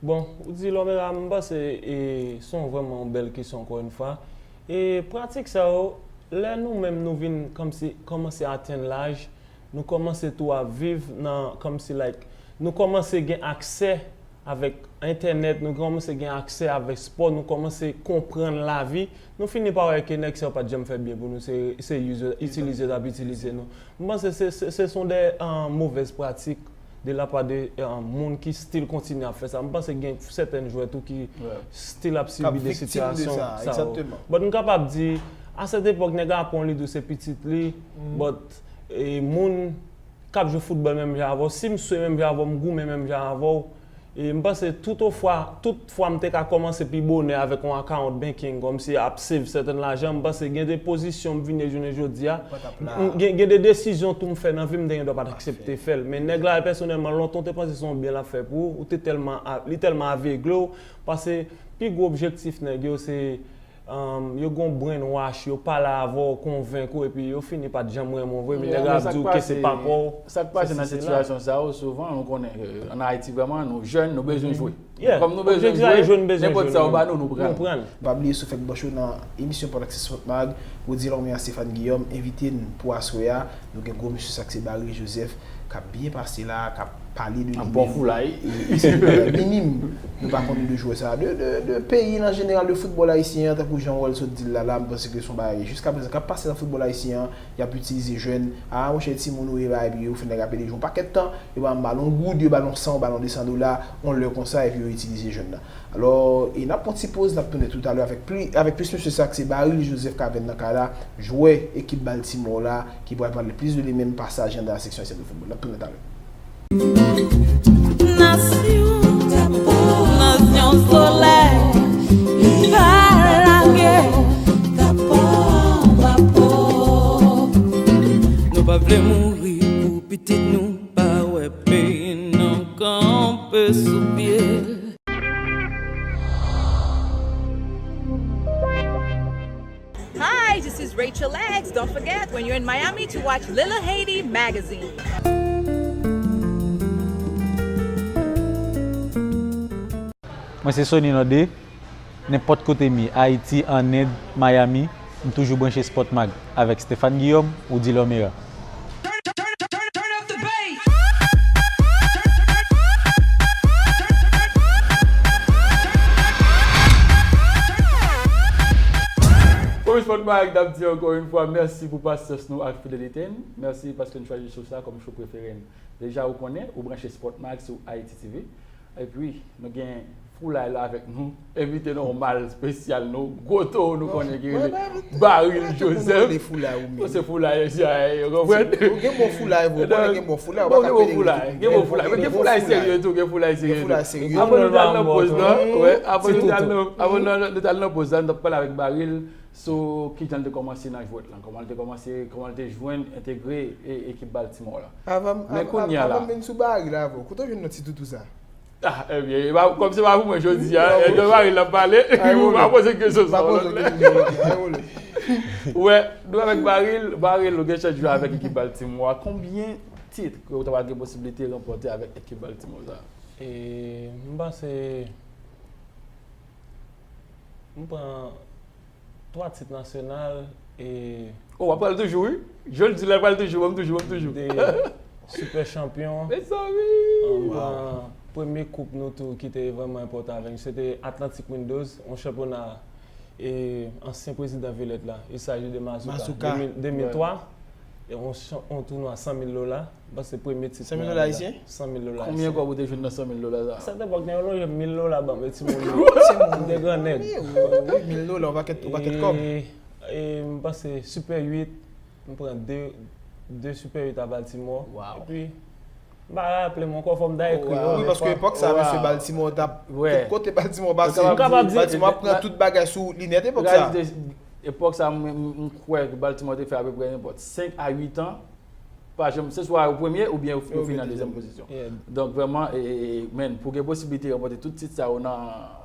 Bon, ou di Lomera, m panse e, se yon vrèman yon bèl kesyon ankò yon fwa. E pratik sa yo, lè nou menm nou vin kòmsi, kòmanse atenn laj, nou kòmanse tou ap viv nan kòmsi like, nou kòmanse gen aksè avèk entènèt, nou kòmanse gen aksè avèk spò, nou kòmanse konprann lavi, nou fini pa wè ke nèg sa yo pa t janm fè byen pou nou, se, se use, itilize yo t ap itilize nou. M panse se, se, se son de, uh, movèz pratik de la pa de, uh, moun ki still kontinye ap fè sa. M panse gen sèten jwè tou ki still ap sibi de sitiyasyon sa yo. But m kapab di, a sèt epòk, nèg la pran li tou se pitit li, but, e, moun k ap jwe foutbòl menm jan avè w, si m swe menm jan avè w, m goumen menm jan avè w, e m panse tout ofwa, tout fwa m te ka kòmanse pi bonè avèk yon account banking, kòmsi ap save sèten lajan, m panse gen de pozisyon m vin ye jounen jodi a, m, gen, gen de desizyon tou m fè nan vi m, m te gen dwa pa t aksepte fè l. Men nèg la, pèsonèlman, lontan w te panse se yon byen l ap fè pou ou, ou te tèlman a-, li tèlman avegle w, paske pi gwo objektif nèg yo se, um, yo gon brainwash, yo pale avè w, konvenk ou, epi yo fini pa t janm renmen w vre, men nèg la ap di w ke se pa pa w. Sa k pase nan sitiyasyon sa yo, souvan, nou konnen, euh, ann Ayiti vrèman, nou jèn, nou bezwen jwe. Kòm nou bezwen jwe, nenpòt sa yo ba nou, nou pran l. Pa bliye si w fèk branche w nan emisyon Pòdaksis Sport Mag, Rody Lormé ak Stéphane Guillaume envite n pou aswè a. Nou gen gwo mesye sa k se Baril Joseph k ap byen pase la, k ap pale de li menm. Bon foulay. E, e se yon bagay minim. Nou pa konnen de jwè sa. De, de, de peyi n an jeneral, de foutbòl ayisyen an, tankou jan Wòl sot di l la, la, m panse ke se yon bagay jiskaprezan k ap pase nan foutbòl ayisyen an, y ap itilize jèn. A, monchè, timoun ou ye, bagay, epi yo fè nèg ap pede jwe yon pakèt tan, yo ba m balon goud, yo ba l yon san, yo ba l yon de san dola, yon lè konsa, epi yo itilize jèn nan. Alò, e n ap pran ti poz, n ap tounen toutalè avèk pli, avèk plis mesye sa k se Baril Joseph k avè n nan kay la, jwè ekip Baltimore la, ki pral pale plis de li menm, pasaj anndan seksyon ayisyen de foutbòl. N ap tounen talè. Nasyon, nasyon solèy, pa lage. Nou pa vle mouri pou pitit nou pa wè peyi nou kanpe sou pye. Hi, this is Rachel X. Don't forget, when you're in Miami, to watch Little Haiti magazine. Mwen se Sony Nodé. Nenpòt kote m ye, Ayiti, ann End, Miami, m toujou branche Sport Mag avèk Stéphane Guillaume, Rody Lormera. Fòm Sport Mag, n ap di ankò yon fwa, mèsi pou pasyans nou ak fidelite n. Mèsi paske n chwazi show sa kòm show prefere n. Deja, ou konnen, ou branche Sport Mag sou Haiti T V. Epi, nou gen foulay la avèk nou. Envite nòmal espesyal nou. Gwo towo nou konnen ki rele Baril Joseph. Ou se foulay, si a, ou konprann? Ou gen bon foulay, vre. Ou konnen gen bon foulay, ou pa ka pede rele tout. Gen bon foulay. Men gen foulay serye tou, gen foulay serye tou. Avan nou t al nan poz lan, wi, avan nou t al nan, avan nou t al nan poz lan, nou t ap pale avèk Baril sou kijan l te kòmanse nan jwèt lan, kòman l te kòmanse, kòman l te jwenn entegre e, ekip Baltimore la. Men kounye a la. Avan m vin sou Baril avè w, kote w jwenn non Ti Toutou sa? Ah, ebyen, e pa, kòm se pa pou mwen jodi a, e de Baril n ap pale, ou pa poze kesyon sa. Wè, nou avèk Baril, Baril, nou gen chans jwe avèk ekip Baltimore. Konbyen tit ke w ta pral gen posiblite ranpòte avèk ekip Baltimore sa? E, m panse, m pran twa tit nasyonal e. Oh, w ap pral toujou, wi. Jan l di la, l pral toujou, ban m toujou, ban m toujou. De sipè chanpyon. Mezanmi! An, premye koup nou tou ki te vrèman enpòtan avè nou, se te Atlantic Windows, yon chanpyona e ansyen prezidan Violet la, il s'agit de Mazzucca. Mazzucca. De mil, de mil twa, e yon chan-, yon tounwa san mil dola. Bon, se premye tit mwen avè l. San mil dola ayisyen? San mil dola ayisyen. Konbyen kòb ou te jwenn nan san mil dola sa? Sèten epòk, nèg yo te jwenn mil dola ban m, e timoun yo. Timoun. M te grannèg. Wi, mil dola, yon pakèt, yon pakèt kòb. E, e m panse Super uit, m pran de, de Super uit a Baltimore. Wow. Epi, m pa raple m ankò, fò m ta ekri yo. Wi, paske epòk sa, mesye, Baltimore t ap, tout kote Baltimore pase, Baltimore ap pran tout bagay sou linèt epòk sa. Epòk sa, m, m, m kwè ke Baltimore te fè apeprè nenpòt senk a uit an. Pa janm, se swa ou premye oubyen ou, ou fini nan dezyèm pozisyon. Donk, vrèman, e, e, e, men, pou gen posiblite ranpòte tout tit sa yo nan,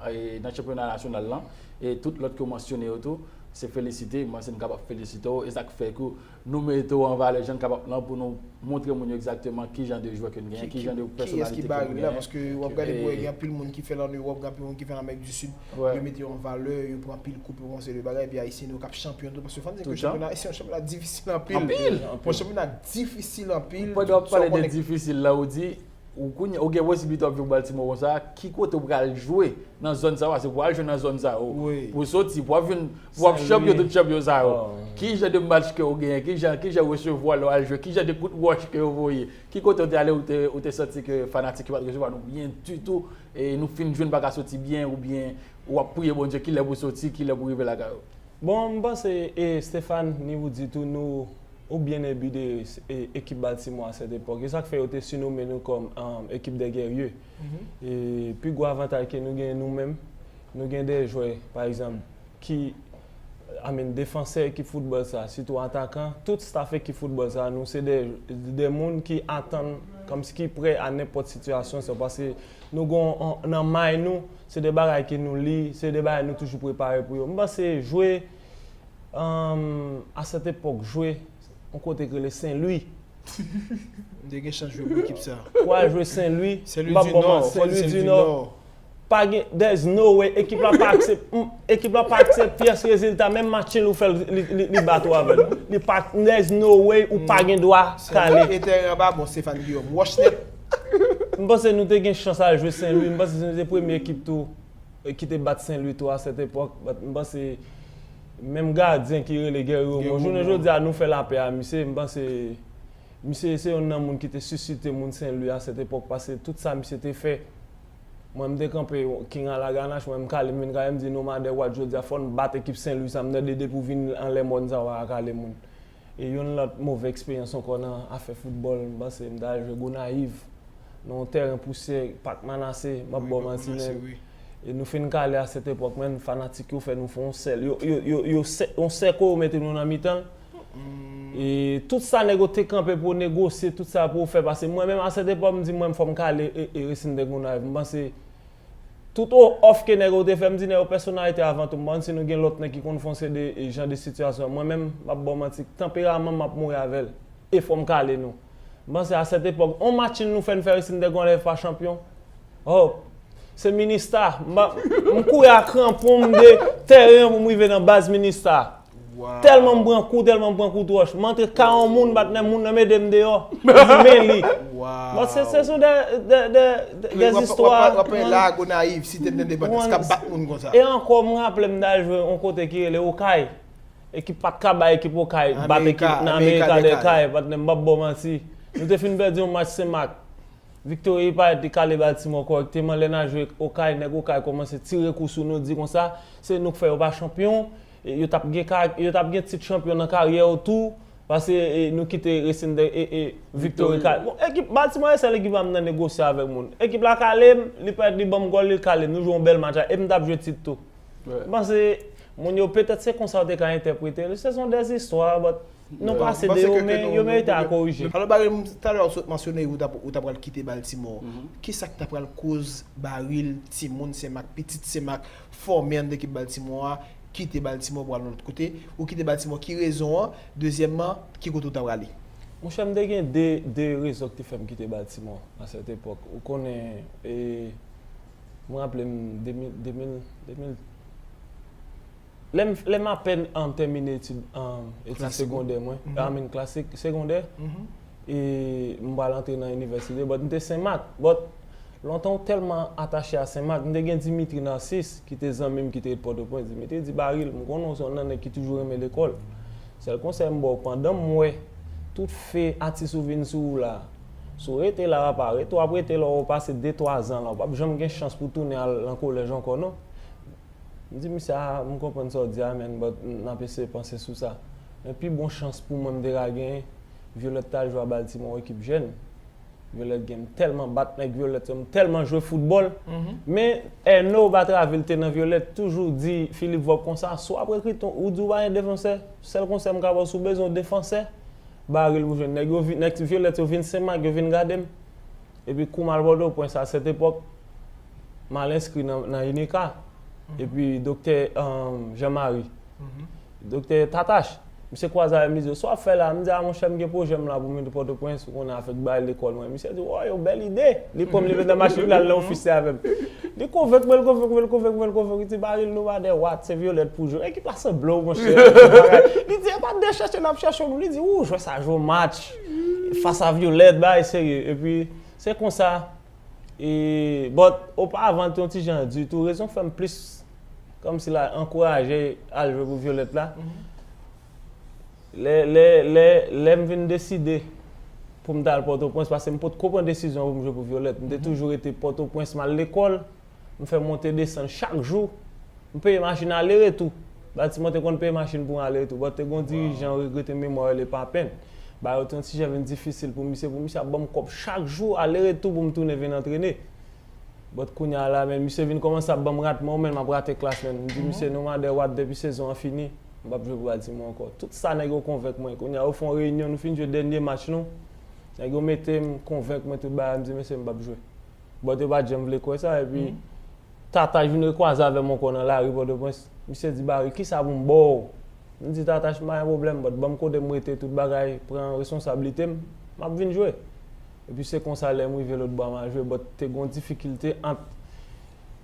e, nan chanpyona nasyonal lan, e tout lòt ke w mansyone yo tou, Se felisite, m panse n kapab felisite w, e sa k fè ke nou mete w an valè jan n kapab lan pou nou montre moun yo egzakteman ki jan de jwè ke n genyen, ki jan de pèsonalite ke nou genyen. Paske w ap gade pou wè gen anpil moun ki fè l an Ewòp, gen anpil moun ki fè l an Amerik di Sid, yo mete yo an valè, yo pran anpil koup, yo pran seri de bagay, epi Ayisyen yo k ap chanpyon tou, paske w konn di ke chanpyona, se yon chanpyona difisil anpil. Yon chanpyona difisil anpil. Pandan w ap pale de difisil la, ou di, ou kounye, ou gen posiblite w ap jwe Baltimore konsa, ki kote w pral jwe nan zòn sa yo, paske pou w al jwe nan zòn sa yo, pou w soti, pou w ap vin, pou w ap chanpyon tout chanpyon sa yo. Ki jan de match ke w genyen, ki jan, ki jan resevwa lè w al jwe, ki jan de kout wòch ke yo voye, ki kote w te ale, ou te, ou te santi ke fanatik yo pa t resevwa nou byen ditou, e nou fin jwe n pa ka soti byen, oubyen w ap priye Bondye kilè pou w soti, kilè pou w rive lakay ou? Bon, m panse, e, Stéphane, ni Woody tou, nou, ou byen ebi de, e, ekip Baltimore a sèt epòk. E sa k fè yo te sinonmen nou kòm, um, ekip dè gèrye. E pi gwo avantaj ke nou genyen nou menm, nou gen de jwè, pa egzanp, ki, I mean, defansè ekip foutbòl sa, sitou atakan, tout staff ekip foutbòl sa, nou se de, de moun ki atann, kòmsi ki prè a nenpòt sitiyasyon sa, paske nou gon, on, nan may nou, se de bagay ke nou li, se de bagay nou toujou prepare pou yo. M panse jwe, um, a sèt epòk, jwe yon kote k rele Sen Lwi. M te gen chans jwe pou ekip sa. Pou al jwe Sen Lwi, m p ap ba w manti, Sen Lwi di Nò. Pa gen, there's no way, ekip la pa aksep-, m, ekip la pa aksepte pyès rezilta, menm match nul ou fè l, li, li, li bat ou avè l. Li pa, there's no way ou pa gen dwa kale. E tèren an pa bon, Stéphane Guillaume. Wòch nèt. M panse nou te gen chans al jwe Sen Lwi. M panse se nou te premye ekip tou, e, ki te bat Sen Lwi tou a sèt epòk. But m panse menm gadyen ki rele Guerrier Mongeau, jounen jodi a nou fè lapè a misye. M panse misye se youn nan moun ki te sisite moun Sen Lwi a sèt epòk, paske tout sa misye te fè. Mwen m te kanpe King a Laganach, mwen m kale, m vin kale, m di no matter what, jodi a fò n bat ekip Sen Lwi sa, m tande depi w vin anlè mòn sa w pa ka kale moun. E yon lòt move eksperyans ankò nan afè foutbòl, m panse m t al jwe Gonayiv, nan yon tèren pousyè, Pak Manase, m ap ba w manti, men. E nou fin kale a sèt epòk, men fanatik yo fè nou fè yon sèl. Yo, yo, yo, yo sè-, yon sèko, yo mete nou nan mitan l. E tout sa nèg yo te kanpe pou negosye, tout sa pou yo fè, paske mwen menm a sèt epòk, m di mwen fò m kale e, e Racing de Gonayiv. M panse tout o-, òf ke nèg yo te fè, m di nèg yo pèsonalite avan tou. M pa konn si nou gen lòt nèg ki konn fè yon seri de, e, jan de sitiyasyon. Mwen menm, m ap ba w manti, tanperaman m ap mouri avè l. E fò m kale nou. M panse a sèt epòk, on match nul nou fè, n fè Racing de Gonayiv pa chanpyon. Oh, se Minista. M pa, m kouri a kranpon m de tèren an pou m rive nan baz Minista. Tèlman m pran kou, tèlman m pran kout wòch. M antre kay on moun, patnè, moun nan mete m deyò. Li di, men li. Bon, se, se sou de, de, de, de, de zistwa. W ap, w ap, w ap la Gonayiv, Site Endepandans, k ap bat moun konsa. E ankò, m raple m t al jwe yon kote ki rele Okay. Ekip pa t ka bay ekip Okay bat ekip nan Amerika de Kay, patnè, m p ap ba w manti. Nou te fin pèdi yon match Senmak. Victor Payet li kale Baltimore kòrèkteman, lè n al jwe Okay, nèg Okay kòmanse tire kou sou nou, di konsa, se nou k fè yo pa chanpyon, e yo t ap gen ka-, yo t ap gen tit chanpyon nan karyè yo tou, paske, e, nou kite Racing de, e, e, Victor Victor. Kale. Bon, ekip Baltimore se sèl ekip pa m nan negosye avèk moun. Ekip la kale m, li Payet li ban m gòl, li kale m, nou jwe yon bèl match la, e m t ap jwe tit tou. M panse, moun yo, petèt se konsa yo te ka entèprete l. Se son dèzistwa, but nou pase de yo, men yo merite a korije. Alò, Baril, talè w sot mansyone ou t ap, ou t ap pral kite Baltimore. Kisa k ta pral koz Baril, timoun Senmak, pitit Senmak, fòme anndan ekip Baltimore a, kite Baltimore pral yon lòt kote? Ou kite Baltimore, ki rezon an? Dezyèmman, ki kote ou ta prale? Monchè, m te gen de, de rezon ki te fè m kite Baltimore a sèt epòk. Ou konnen, e, m raple m de mil, de mil, de mil, lè m, lè m apèn, um, tèmine etid, um, etid segondè mwen, I mean, klasik, segondè, e m pral antre nan inivèsite, but m te Senmak. But lontan ou tèlman atache a Senmak, m te gen Dimitri Narcisse, ki te zanmi m, ki te ret Pòtoprens. Dimitri di, Baril, m konnen w se yon nan nèg ki toujou renmen lekòl. Sèl konsèy m ba w, pandan m wè tout fe atis ou vin sou ou la, si w rete la, w ap rete, w ap rete la, w pase de, twa zan la, w p ap janm gen chans pou tounen al nan kolèj ankò, non. M di misye, a, m konprann sa w di a, man, but n ap eseye panse sou sa. Men pi bon chans pou mwen m te ka genyen, Violette t al jwe a Baltimore, ekip jèn. Violette gen m tèlman bat nèg Violette yo, m tèlman jwe foutbòl. Men Erno Batraville te nan Violette, toujou di Philippe Vop konsa, si w ap rekrite, ou di w pa gen defansè, sèl konsèy m ka ba w, si w bezwen yon defansè, Baril pou jwenn. Nèg yo vin, nèg Violette yo vin Senmak, yo vin gade m. Epi kou m al Pòtoprens a sèt epòk, m al enskri nan, nan UNICA. Epi doktè, um, Jean Marie. Doktè Tatache, misye kwaze avè m, li di, "Sa w ap fè la?" M di, "A, monchè, m gen pwojè m la pou m vin Pòtoprens, ou konnen, avèk bagay lekòl mwen." Misye di, "Woy, yon bèl ide." Li pran m, li met nan machin, li al nan ofis li avè m. Li konvenk mwen, li konvenk mwen, li konvenk mwen, li konvenk mwen, li di, "Baril, nou pa de wat, se Violette pou jwe." Ekip la sanble w, monchè. Li di, "E pa de chèche n ap chèche w, non." Li di, "Ou, jwè sa jwe yon match fas a Violette, bagay serye." Epi, se konsa, e, but, oparavan, te yon ti jan di tou, rezon k fè m plis, kòmsi la, ankouraje al jwe pou Violette la. Lè, lè, lè, lè m vin deside pou m ta al Pòtoprens, paske m potko pran desizyon pou m jwe pou Violette. M te toujou rete Pòtoprens, m al lekòl, m fè monte desann chak jou. M peye machin ale retou. Baltimore te konn peye machin pou ale retou. But te gon dirijan, regrete memwa, rele Papen. Bagay yo te yon ti jan vin difisil pou misye, pou misye ap ban m kòb chak jou, ale retou pou m tounen vin antrene. But kounye a la, men, misye vin kòmanse ap ban m ratman, men m ap rate klas, men. M di misye, "No matter what, depi sezon an fini, m p ap jwe pou Baltimore ankò." Tout sa, nèg yo konvenk mwen. Kounye a, yo fè yon reyinyon, nou fin jwe dènye match nou. Nèg yo mete m, konvenk mwen tout bagay, m di, "Mesye, m p ap jwe." But yo pa t janm vle kwè sa, epi Tatache vin rekwaze avè m ankò nan lari Pòtoprens. Misye di, "Baril, kisa pou m ba w?" M di, "Tatache, m pa gen pwoblèm, but ban m kote m rete, tout bagay, pran responsablite m, m ap vin jwe." Epi se konsa, lè m rive lòt bò a, m al jwe, but te gon difikilte ant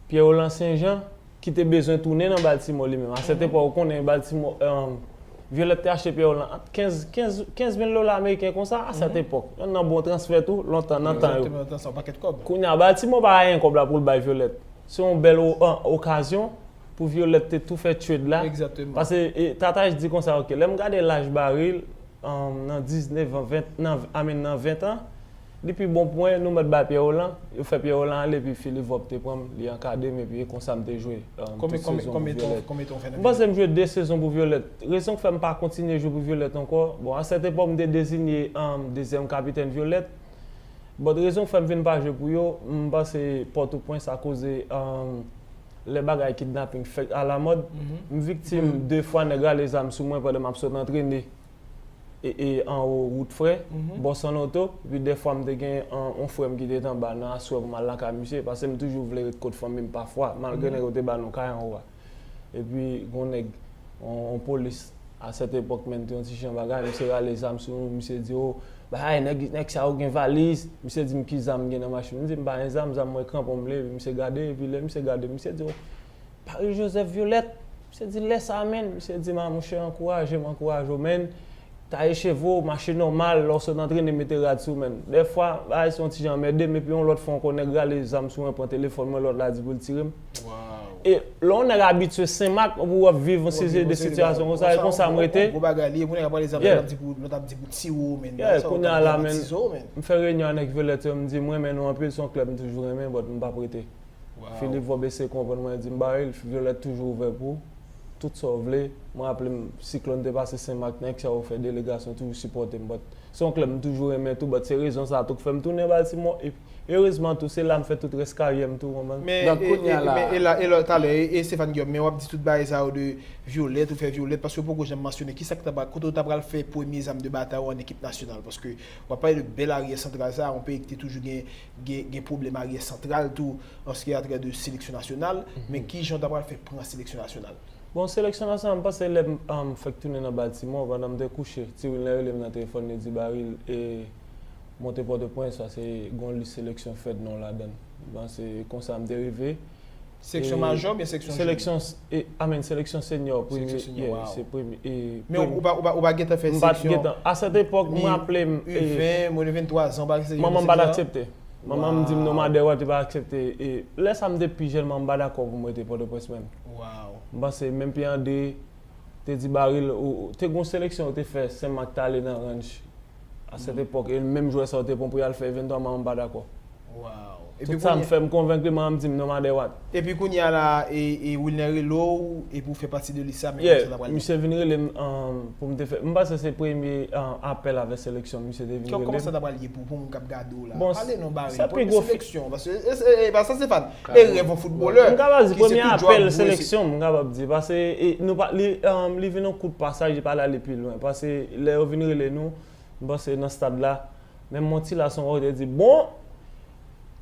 Pierre Roland Saint-Jean, ki te bezwen tounen nan Baltimore li menm. A sèt epòk, ou konnen Baltimore, um, Violette te achte Pierre Roland ant kenz, kenz, kenz mil dola ameriken konsa, a sèt epòk. Yon nan bon transfè tou, lontan, nan tan yo. Egzakteman, nan tan sa, yon pakèt kòb. Kounye a, Baltimore pa gen kòb la pou l bay Violette. Se yon bèl o-, an, okazyon pou Violette te tou fè trade la. Egzakteman. Paske, e, Tatache di konsa, "Ok, lè m gade laj Baril, um, nan diznèf an, ven, nan, I mean, nan ven an, li pi bon pou mwen, nou mèt bay Pierre Roland." Yo fè Pierre Roland ale, epi Philippe Vop te pran m, li ankadre m, epi e konsa m te jwe, um, tout sezon pou Violette. M panse m jwe de sezon pou Violette. Rezon k fè m pa kontinye jwe pou Violette ankò, bon, a sèt epòk, m te deziye, um, dezyèm kapitèn Violette. But rezon k fè m vin pa jwe pou yo, m panse Pòtoprens akoze, um, lè bagay kidnaping fèk alamòd, m viktim de fwa nèg rale zam sou mwen pandan m ap sot antrene e, e anwo wout Frè, bò San Loto, epi dèfwa m te gen yon, yon frè m ki te t anba nan aswè pou m al lakay misye, paske m toujou vle ret kot fanmi m pafwa, malgre nèg yo te ba nou kay anwo a. Epi, gon nèg, yon, yon polis, a sèt epòk, menm te yon ti jan bagay, misye rale zam sou nou, misye di, "O, bay, nèg, nèg sa yo gen valiz." Misye di m ki zam m gen nan machin. M di, "M pa gen zam, zam mwen kranpon m li." Epi misye gade, epi lè misye gade, misye di, "O, Baril Joseph Violette." Misye di, "Lè sa, menn." Misye di m, "A, monchè, ankouraje m, ankouraje w, menn. Taye cheve w, mache nòmal, lè w sot antrene, mete rad sou w, menn." Dèfwa, bagay se yon ti jan anmède m, epi yon lòt fwa ankò, nèg rale zam sou mwen, pran telefòn mwen, lòt la di pou l tire m. E lè yon nèg abitye Senmak, pou w ap viv yon seri de sitiyasyon konsa, e konsa m rete. Gwo bagay li ye, pou nèg ap rale zam, lòt ap di pou, lòt ap di pou tire w, menn. Yeah, kounye a la, menn, m fè reyinyon avèk Violette yo, m di, "M renmen nou anpil, se yon klèb m toujou renmen, but m p ap rete." Philippe Vop eseye konprann mwen, di m, "Baril, Violette toujou ouvè pou ou. Tout sa w vle." Mwen raple m, Siklòn te pase Senmak, nèg sa yo fè delegasyon, toujou sipòte m. But se yon klèb m toujou renmen tou, but se rezon sa a tou k fè m tounen Baltimore. E erezman tou, se la m fè tout rès karyè m tou, konprann. Men, e, e, men, e la, e la, talè, e, e Stéphane Guillaume, men w ap di tout bagay sa yo de Violette, ou fè Violette, paske w poko janm mansyone kisa k ta pral, kote w ta pral fè premye zam de batay ou an ekip nasyonal, paske w ap pale de bèl aryè santral sa, yon peyi ki te toujou gen, gen, gen pwoblèm aryè santral tou, an ce qui a trait de seleksyon nasyonal, men kijan w ta pral fè pran seleksyon nasyonal? Bon, seleksyon nasyonal, m panse lè m, um, fèk tounen nan Baltimore, pandan m te kouche, Ti Wilner rele m nan telefòn, li di, "Baril, e, monte Pòtoprens, paske gon lis seleksyon fèt non w ladan l." M panse konsa m te rive. Seleksyon majò oubyen seleksyon jèn? Seleksyon, e, I mean, seleksyon senyò, premye, yeah, se premye, e, men ou pa, ou pa, ou pa gentan fè seleksyon? M pa t gentan. A sèt epòk, m raple m, e, U ven, mwen de venntwa zan, ou pa fè seleksyon? Manman m pa t aksepte. Manman m di m, "No matter what, li pa aksepte." E lè sa m te pi jèn, manman m pa dakò pou m rete Pòtoprens menm. M panse menm Pierre André te di, "Baril, ou, ou," te gon seleksyon yo te fè, Senmak t ale nan ranch a sèt epòk, e menm jwè sa yo te pran pou y al fè venntwa, manman m pa dakò. Tout sa m fè, m konvenk li, manman m di m, "No matter what." Epi kounye a la, e, e Wilner rele w, epi w fè pati de lis sa, men kòman sa ta pral ye? Misye vin rele m, um, pou m te fè, m panse se premye, um, apèl avèk seleksyon, misye te vin rele m. Kòman sa ta pral ye pou, pou moun k ap gade w la? Bon, pale non, Baril, premye seleksyon, paske, e, e, e, pa sa, Stéphane, e rèv yon foutbolè, m kapab di premye apèl seleksyon, m kapab di, paske, e, nou pa, li, um, li vin yon kout pasaj, li pa t ale pi lwen, paske lè yo vin rele nou, m panse nan stad la, menm yon ti lason, yo te di, "Bon,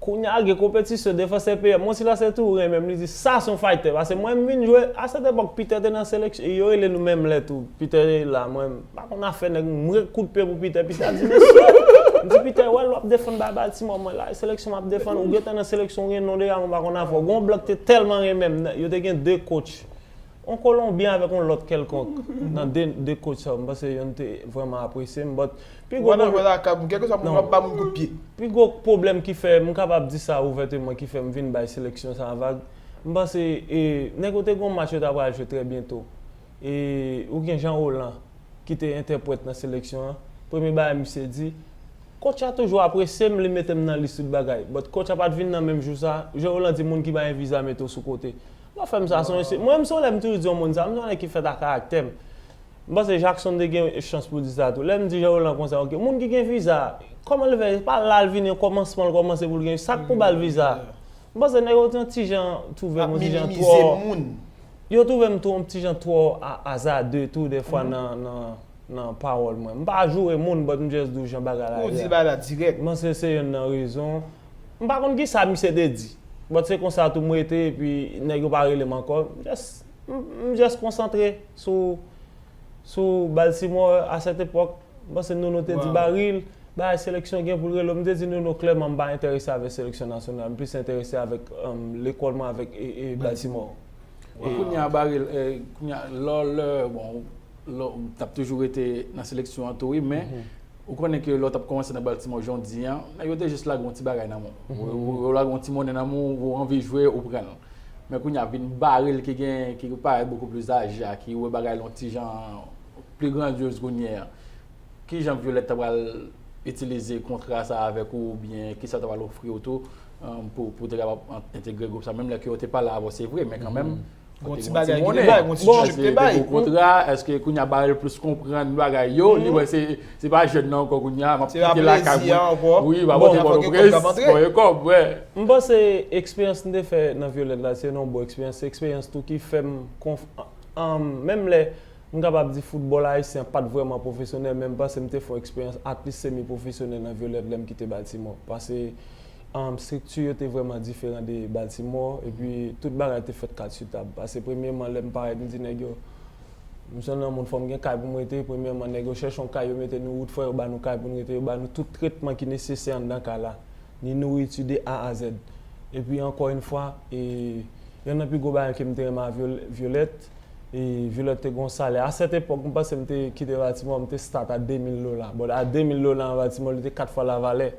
Kounye a gen konpetisyon, defansè peyi a. Monty Lacerte tou renmen m, li di, "Sa se yon fighter." Paske mwen, m vin jwe, a sèt epòk, Peter te nan seleksyon, e yo rele nou menm lè tou. Peter te la, mwen, m pa konn afè nèg, m ret kout pye pou Peter. Peter di, "Mesye," m di, "Peter, wè, lè w ap defann ba Baltimore, mwen la, seleksyon m ap defann, ou gentan nan seleksyon, ou gen non deja, mwen pa konn afè w." Gon blan ki te tèlman renmen m, yo te gen de coach. Yon Kolonbyen avèk yon lòt kèlkonk nan de, de coach sa yo, m panse youn te vrèman apresye m, but pi gwo pwoblèm, kèlkeswa moun, w ap ba moun kout pye. Pi gwo pwoblèm ki fè, m kapab di sa ouvèteman, ki fè m vin bay seleksyon sa a vag, m panse, e, nèg yo te gen yon match yo ta pral jwe trè byento. E, ou gen Jean Roland, ki te entèprèt nan seleksyon an, premye bagay misye di, coach la toujou apresye m, li mete m nan lis tout bagay. But coach la pa t vin nan menm jou sa, Jean Roland di moun ki pa gen viza mete w sou kote. Lè w fè m sa, se yon ensi-, mwen menm se yon lè m toujou di yon moun sa, m se yon nèg ki fèt a karaktè m. M panse Jackson te gen chans pou di sa tou. Lè m di Jean Roland konsa, ok, moun ki gen viza, kòman l fè, pa la l vini, kòmansman l kòmanse pou l gen, sa k pou ba l viza? M panse nèg yo te yon ti jan twouve m yon ti jan twò, yo twouve m tou yon ti jan twò a, azade tou dèfwa nan, nan, nan pawòl mwen. M pa joure moun, but m just di w jan bagay la ye a. Ou di bagay la dirèk. M panse se youn nan rezon. M pa konn kisa misye te di, but se konsa tou m rete, epi nèg yo pa rele m ankò. M just, m, m just konsantre sou, sou Baltimore a sèt epòk. M panse Nono te di Baril, bagay seleksyon gen pou l rele w. M te di Nono klèman m pa enterese avèk seleksyon nasyonal, m plis enterese avèk, um, lekòl mwen avèk, e, e, Baltimore. Kounye a, Baril, e, kounye a, lò, lè, bon, lò, m t ap toujou rete nan seleksyon an tou, wi, men ou konnen ke lè w t ap kòmanse nan Baltimore, jan w di an, nèg yo te jis lage yon ti bagay nan men w. Yo, yo, yo lage yon ti monnen nan men w, ou anvi jwe, ou pran l. Men kounye a, vin Baril ki gen, ki parèt bokou plis aje a, ki wè bagay la yon ti jan pli grandyòz kounye a. Kijan Violette ta pral itilize kontra sa avèk ou, oubyen kisa l ta pral ofri w tou, um, pou, pou w te kapab an-, entegre gwoup sa, menm lè ke yo te pale avè w, se vre, men kanmenm, gon ti bagay ki te bay, gon ti chouchou ki te bay. Gon kontra, èske kounye a Baril plis konprann bagay yo, li wè se, se pa jèn nan ankò kounye a, m ap kite lakay mwen. Wi, m ap antre Pòtoprens, voye kòb, wè. M panse eksperyans m te fè nan Violette la, se yon bon eksperyans, se eksperyans tou ki fè m konf-, an, menm lè m kapab di foutbòl ayisyen an pa t vrèman pwofesyonèl, men m panse m te fè yon eksperyans at least semi pwofesyonèl nan Violette lè m kite Baltimore. Paske, um, estrikti yo te vrèman diferan de Baltimore, epi tout bagay te fèt kat sou tab. Paske premyèman, lè m parèt, m di nèg yo, m se yon moun, fò m gen kay pou m rete. Premyèman, nèg yo chèche yon kay, yo mete nou wout, fò yo ba nou kay pou n rete, yo ba nou tout tretman ki nesesè anndan kay la, ni nouriti de A a Z. Epi, ankò yon fwa, e, yonn nan pi gwo bagay ke m te renmen a Viol-, Violette, e, Violette te gen yon salè. A sèt epòk, m panse m te kite Baltimore, m te start a de mil dola. But a de mil dola an Baltimore, li te kat fwa lavalè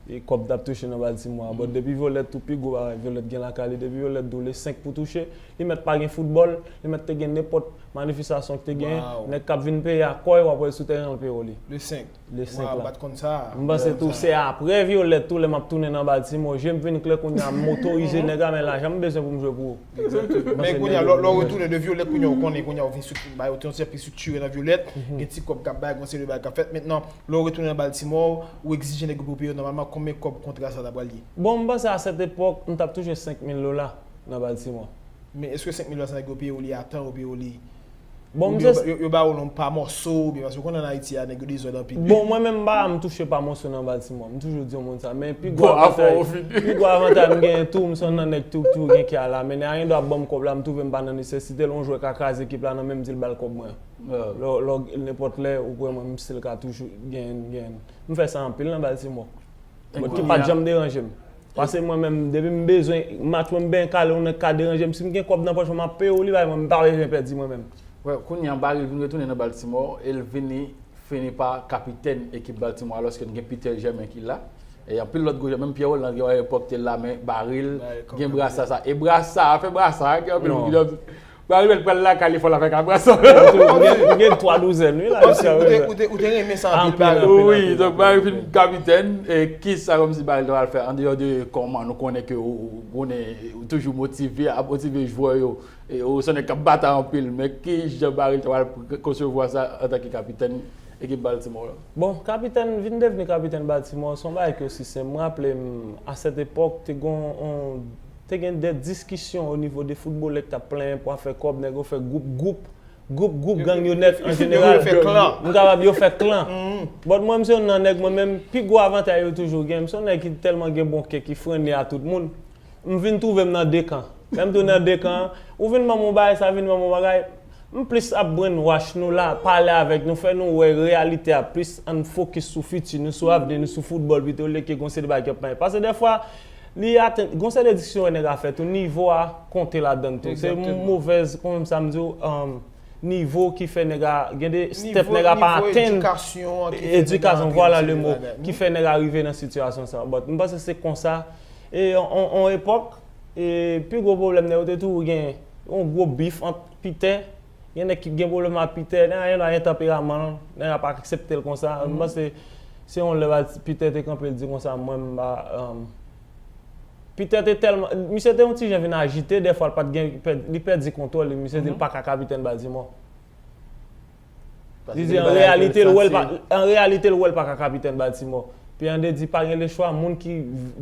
e kòb m t ap touche nan Baltimore a. But depi Violette tou, pi gwo bagay, Violette gen lakay li, depi Violette di w le senk pou touche, li mèt pa gen foutbòl, li mèt te gen nenpòt manifestasyon ki te gen, nèg k ap vin peye ak kò yo, w ap wè l sou tèren an, l peye w li. Le senk. Le senk la. Waw, m pa t konn sa. M panse tou se aprè Violette tou, lè m ap tounen nan Baltimore, je m vin klè kounye a, m motorize nèg la, men lajan m bezwen pou m jwe pou ou. Men kounye a, lè, lè w retounen de Violette, kounye a, ou konnen, kounye a, ou vin strik-, ba yo te yon ti jan pi estriktire nan Violette, gen ti kòb k ap bay, gon seri de bagay k ap fèt. Mentnan, lè w retounen nan Baltimore, ou egzije nèg yo pou yo peye w nòmalman, konbyen kòb kontra sa ta pral ye? Bon, m panse a sèt epòk, m t ap touche senk mil dola nan Baltimore. Men èske senk mil dola sa nèg yo peye w li a tan, yo peye w li? Bon, oubyen yo, yo, yo ba w l pa mòso, oubyen paske w konnen ann Ayiti a, nèg yo dezòd anpil. Bon, mwen menm, m pa, m touche pa mòso nan Baltimore. M toujou di yon moun sa. Men pi gwo avantay, pi gwo avantay m genyen tou, m se yon nan nèg tou, tou gen kè a la. Men nèg a gen dwa ban m kòb la, m twouve m pa nan nesesite l, yon jwè ka kraze ekip la nan men m, di l ba l kòb mwen. Lè, lè, nenpòt lè, ou kwè mwen, m still ka toujou gen, gen. M fè sa anpil nan Baltimore. But ki pa t janm deranje m. Paske mwen menm, depi m bezwen match mwen, m byen kale, yon nèg ka deranje m. Si m gen kòb nan pòch mwen, m ap peye w li bay mwen, m pa bezwen pèdi mwen menm. Wè, kounye a, Baril vin retounen nan Baltimore, e l vini fini pa kapitèn ekip Baltimore, alòske n gen Peter Germain ki la. E anpil lòt gwo jwè, menm Pierre Rolland, gen yon epòk te la, men Baril gen brasa sa. E brasa, afè brasa, gen anpil moun ki di, Baril mèt pral lakay li, fò l avèk Abrasan. M gen, m gen twa douzèn, wi, la, jodi a, wi. Ou te, ou te, ou te renmen sa anpil, Baril. Wi, donk Baril vin kapitèn, e kisa kòmsi Baril ta pral fè, andeyò de kòman nou konnen ke ou, ou, ou konnen, ou toujou motive, ap motive jwè yo, e ou se yon nèg k ap batay anpil, men kijan Baril ta pral konsevwa sa antanke kapitèn ekip Baltimore la? Bon, kapitèn, vin devni kapitèn Baltimore, se yon bagay ki osi senp. Mwen raple m, a sèt epòk, te gon, on, te gen de diskisyon o nivo de foutbolè ki t ap plenyen pou afè kòb, nèg yo fè gwoup, gwoup gwoup, gwoup gang yo nèt an jeneral. M kapab yo fè klan. But mwen, m se youn nan nèg, mwen menm, pi gwo avantay yo toujou gen. M se yon nèg ki tèlman gen bon kè, ki frene a tout moun. M vin twouve m nan de kan. Lè m tou nan de kan, ou vin ban m yon bagay, sa vin ban m yon bagay. M plis ap brainwash nou la, pale avèk nou, fè nou wè reyalite a plis, ann fokis sou fiti nou, sou avni nou, sou foutbòl pito, olye ke gon seri de bagay k ap mache. Paske dèfwa, li atenn, gon seri de diskisyon wè nèg a fè tou, nivo a konte ladann tou. Se yon movèz, kòman sa m di w, um, nivo ki fè nèg a, gen de step nèg a pa atenn. Edikasyon, vwala le mo, ki fè nèg a rive nan sitiyasyon sa. But m panse se konsa, e on, on, on epòk, e pi gwo pwoblèm nèg yo te toujou gen yon gwo bif ant Pitè, gen nèg ki gen pwoblèm ak Pitè, nèg a gen dwa gen tanperaman l, nèg a pa aksepte l konsa. M panse se yon lè Pitè te kanpe l di konsa, mwen m pa, um, Pitè te tèlman, misye te yon ti jan vin ajite, dèfwa l pa t gen, li pèdi kontwòl li, misye di l pa ka kapitèn Baltimore. Li di an reyalite l wè l pa, an reyalite l wè l pa ka kapitèn Baltimore. Pierre Henry di pa gen lechwa, moun ki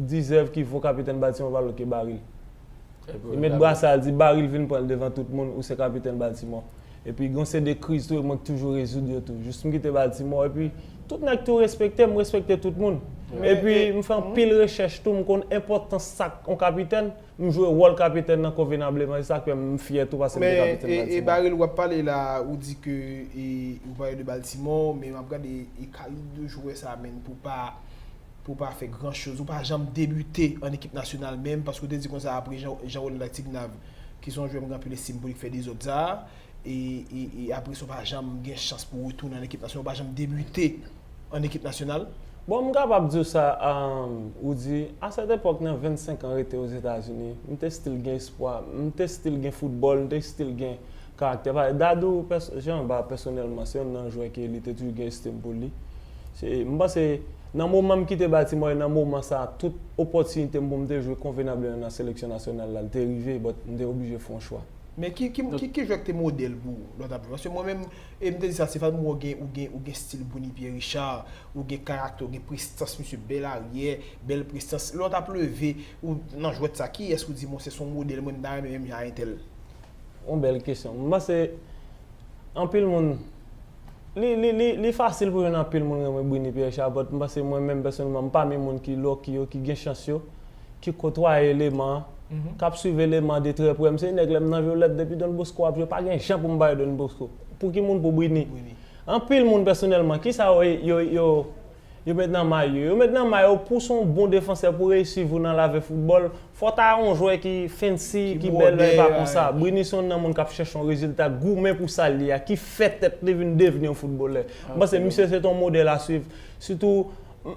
dizèv, ki vo kapitèn Baltimore pa lòt ke Barry. Li met brasa l, di Barry vin pran l devan tout moun, ou se kapitèn Baltimore. Epi gon seri de kriz tou, e mwen k toujou rezoud yo tou. Jis m kite Baltimore, epi tout nèg tou respekte m, m respekte tout moun. Epi m fè anpil rechèch tou, m konn enpòtans sa k yon kapitèn, m jwe wòl kapitèn nan konvenableman, e sa k fè m fyè tou paske m te kapitèn Baltimore. Men, e, e Baril w ap pale la, ou di ke, e, ou pale de Baltimore, men m ap gade, e, kalib de jwè sa, menn, pou pa, pou pa fè gran choz, ou pa janm debite an ekip nasyonal menm, paske ou te di konsa apre Jean, Jean Rolland Latignave, ki se yon jwè m gen anpil estim pou li, k fè dezòd sa, e, e, e apre sa, ou pa janm gen chans pou w retounen an ekip nasyonal, ou pa janm debite an ekip nasyonal? Bon, m kapab di w sa, um, ou di, a sèt epòk nan vennsenk an rete Ozetazini, m te still gen espwa, m te still gen foutbòl, m te still gen karaktè. Paske Dadou, pès-, Jean Bart, pèsonèlman, se youn nan jwè ke li te toujou gen estim pou li. Se, m panse, nan moman m kite Baltimore, e nan moman sa, tout opòtinite m pou m te jwe konvenableman nan seleksyon nasyonal la, li te rive, but m te oblije fè yon chwa. Men ki, ki, ki, ki jwè ki te modèl pou ou, lè w t ap jwe? Paske mwen menm, e m te di sa, Stéphane, ou gen, ou gen, ou gen stil Bruni Pierre Richard, ou gen karaktè, ou gen prestans, misye bèl aryè, bèl prestans. Lè w t ap leve, ou nan jwèt sa, kiyès ou di, bon, se, se yon modèl, mwen, m ta renmen menm jan a entèl? Yon bèl kesyon. M panse, anpil moun, li, li, li, li fasil pou jwenn anpil moun renmen Bruni Pierre Richard, but m panse mwen menm pèsonèlman, m pami moun ki lucky yo, ki gen chans yo, ki kotwaye eleman an, k ap swiv eleman an de trè prè. M se nèg lè m nan Violette depi Don Bosco ap jwe, pa gen jan pou m pa wè Don Bosco. Pou ki moun? Pou Bruni. Anpil moun pèsonèlman, kisa yo, yo, yo, yo met nan may yo? Yo met nan may yo pou w se yon bon defansè, pou w reyisi vou nan lave foutbòl, fò w ta yon jwè ki fancy, ki bèl, men e pa konsa. Bruni se youn nan moun k ap chèche yon rezilta, goumen pou sa l ye a, ki fè tèt li vin devni yon foutbolè. M panse misye se te yon modèl a swiv. Sitou,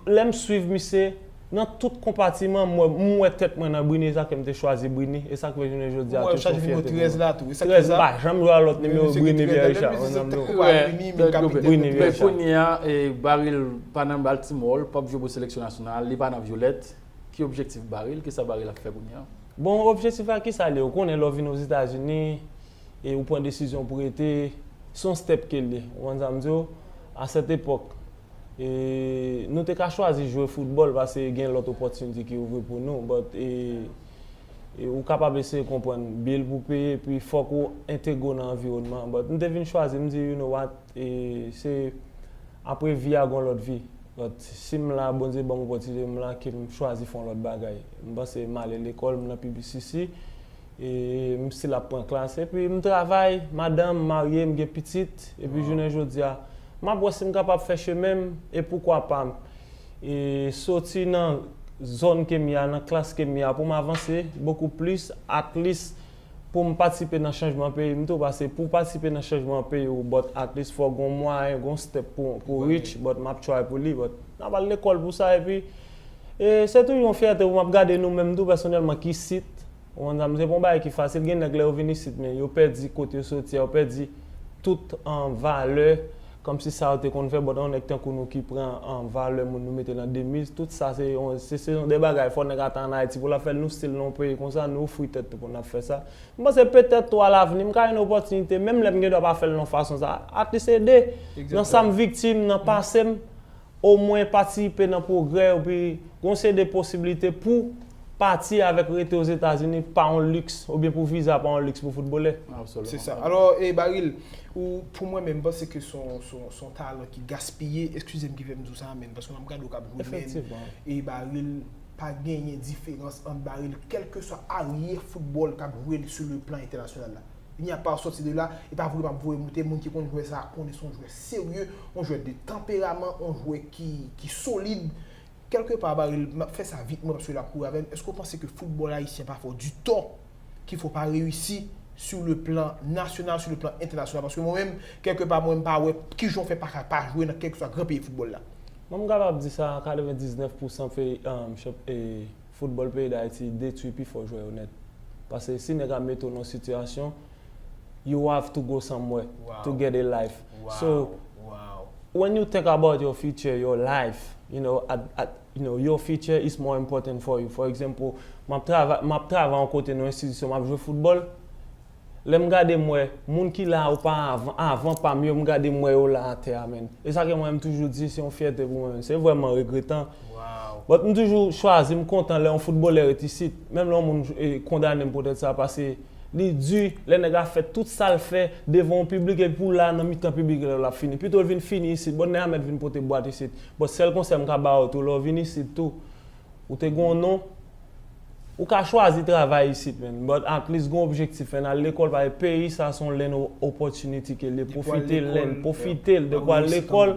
lè m swiv misye, nan tout konpatiman, m wè, m wè tèt mwen nan Bruni, e sa k fè m te chwazi Bruni, e sa k fè jounen jodi a tou se yon fyète pou mwen. Trèz, m pa janm jwe a lòt nimewo, Bruni Pierre Richard. Bruni Pierre Richard. Men kounye a, e, Baril pa nan Baltimore, l p ap jwe pou seleksyon nasyonal, li pa nan Violette. Ki objektif Baril? Kisa Baril ap fè kounye a? Bon, objektif la, kisa l ye? Ou konnen lè w vin Ozetazini, e ou pran desizyon pou rete, se yon step ke l ye. Ou konprann sa m di w? A sèt epòk, e, nou te ka chwazi jwe foutbòl paske gen lòt opòtinite ki ouvri pou nou, but, e, e ou kapab eseye konprann bil pou peye, epi fòk ou entegre w nan anviwònman an. But m te vin chwazi, m di, you know what, e, se apre vi a, gon lòt vi. But si m la, Bondye ban m opòtinite, m la, ke m chwazi fè yon lòt bagay. M panse m ale lekòl, m nan P B C C, e m still ap pran klas, epi m travay, madanm, m marye, m gen pitit, epi jounen jodi a, m ap wè si m kapab fè chemen m, e poukwa pa m, e soti nan zòn ke m ye a, nan klas ke m ye a, pou m avanse bokou plis, at least, pou m patisipe nan chanjman peyi m tou, paske pou w patisipe nan chanjman peyi w, but at least fò gon mwayen, gon step pou, pou reach, but m ap try pou li, but n ap al lekòl pou sa, epi, e se toujou yon fyète pou m ap gade nou menm tou, pèsonèlman, ki isit, ou konn sa m, se pa yon bagay ki fasil, gen nèg lè yo vin isit, men yo pèdi kote yo soti a, yo pèdi tout, an, valè, kòmsi sa yo te konn fè, but yon nèg tankou nou ki pran, an, valè moun nou mete nan demiz, tout sa se yon, se, se yon de bagay, fò nèg ata ann Ayiti pou l ap fè l, nou still nan yon peyi konsa, nou ofri tèt nou pou n ap fè sa. M panse petèt tou alavni, m ka jwenn opòtinite, menm lè m gen dwa pa fè l nan fason sa, at least ede, nan sa m viktim, nan pase m, omwen patisipe nan pwogrè, epi gon seri de posiblite pou pati avèk rete Ozetazini pa yon liks, oubyen pou viza pa yon liks pou foutbolè. Se sa. Alò, e Baril, ou, pou mwen menm, m panse ke se yon, se yon, se yon talan ki gaspiye, eskize m ki fè m di w sa, men, paske lè m gade w k ap jwe, men, e Baril, pa genyen diferans ant Baril, kèlkeswa aryè foutbòl k ap jwe sou le plan entènasyonal la. Il n'y a pas à sortir de là, e pa vre m ap voye moute, moun ki konn jwè sa a konnen se yon jwè serye, yon jwè de tanperaman, yon jwè ki, ki solid. Kèlkepa, Baril, m ap fè sa vit mwen paske l ap kouri avè m. Èske w panse ke foutbòl ayisyen pa fè w di tò, ki fè w pa reyisi sou le plan nasyonal, sou le plan entènasyonal? Paske mwen menm, kèlkepa, mwen, m pa wè kijan w fè pa ka pa jwe nan kèlkeswa gran peyi foutbòl la. Mwen, m kapab di sa, katrevendiznèf pousan peyi, um, chanp-, e, foutbòl peyi Dayiti detwi pi fò jwè yo nèt. Paske si nèg ap mete w nan yon sitiyasyon, you have to go somewhere to get a life. So, when you think about your future, your life, you know, at, at, you know, your future is more important for you. For example, m ap travay, m ap travay yon kote nan yon enstitisyon, m ap jwe foutbòl. Lè m gade m wè moun ki la oparavan, avan pa m yo, m gade m wè yo la atè a, man. E sa ke mwen m toujou di, se yon fyète pou mwen. Se vrèman regretan. But m toujou chwazi, m kontan lè yon foutbolè ret isit. Menm lè yon moun, e, kondane m poutèt sa, paske li di, lè nèg la fè tout sa l fè devan yon piblik, epi pou la nan mitan piblik la, l ap fini. Pito l vin fini isit, bon, nèg la mèt vin pote bwat isit. Bon, sèl konsèy m ka ba w tou, lè w vin isit tou, ou te gen yon non, ou ka chwazi travay isit, man. But at least gen yon objektif, man. Al lekòl, paske peyi sa se yon land of opportunity ke li ye. Pwofite l, pwofite l, depi w al lekòl,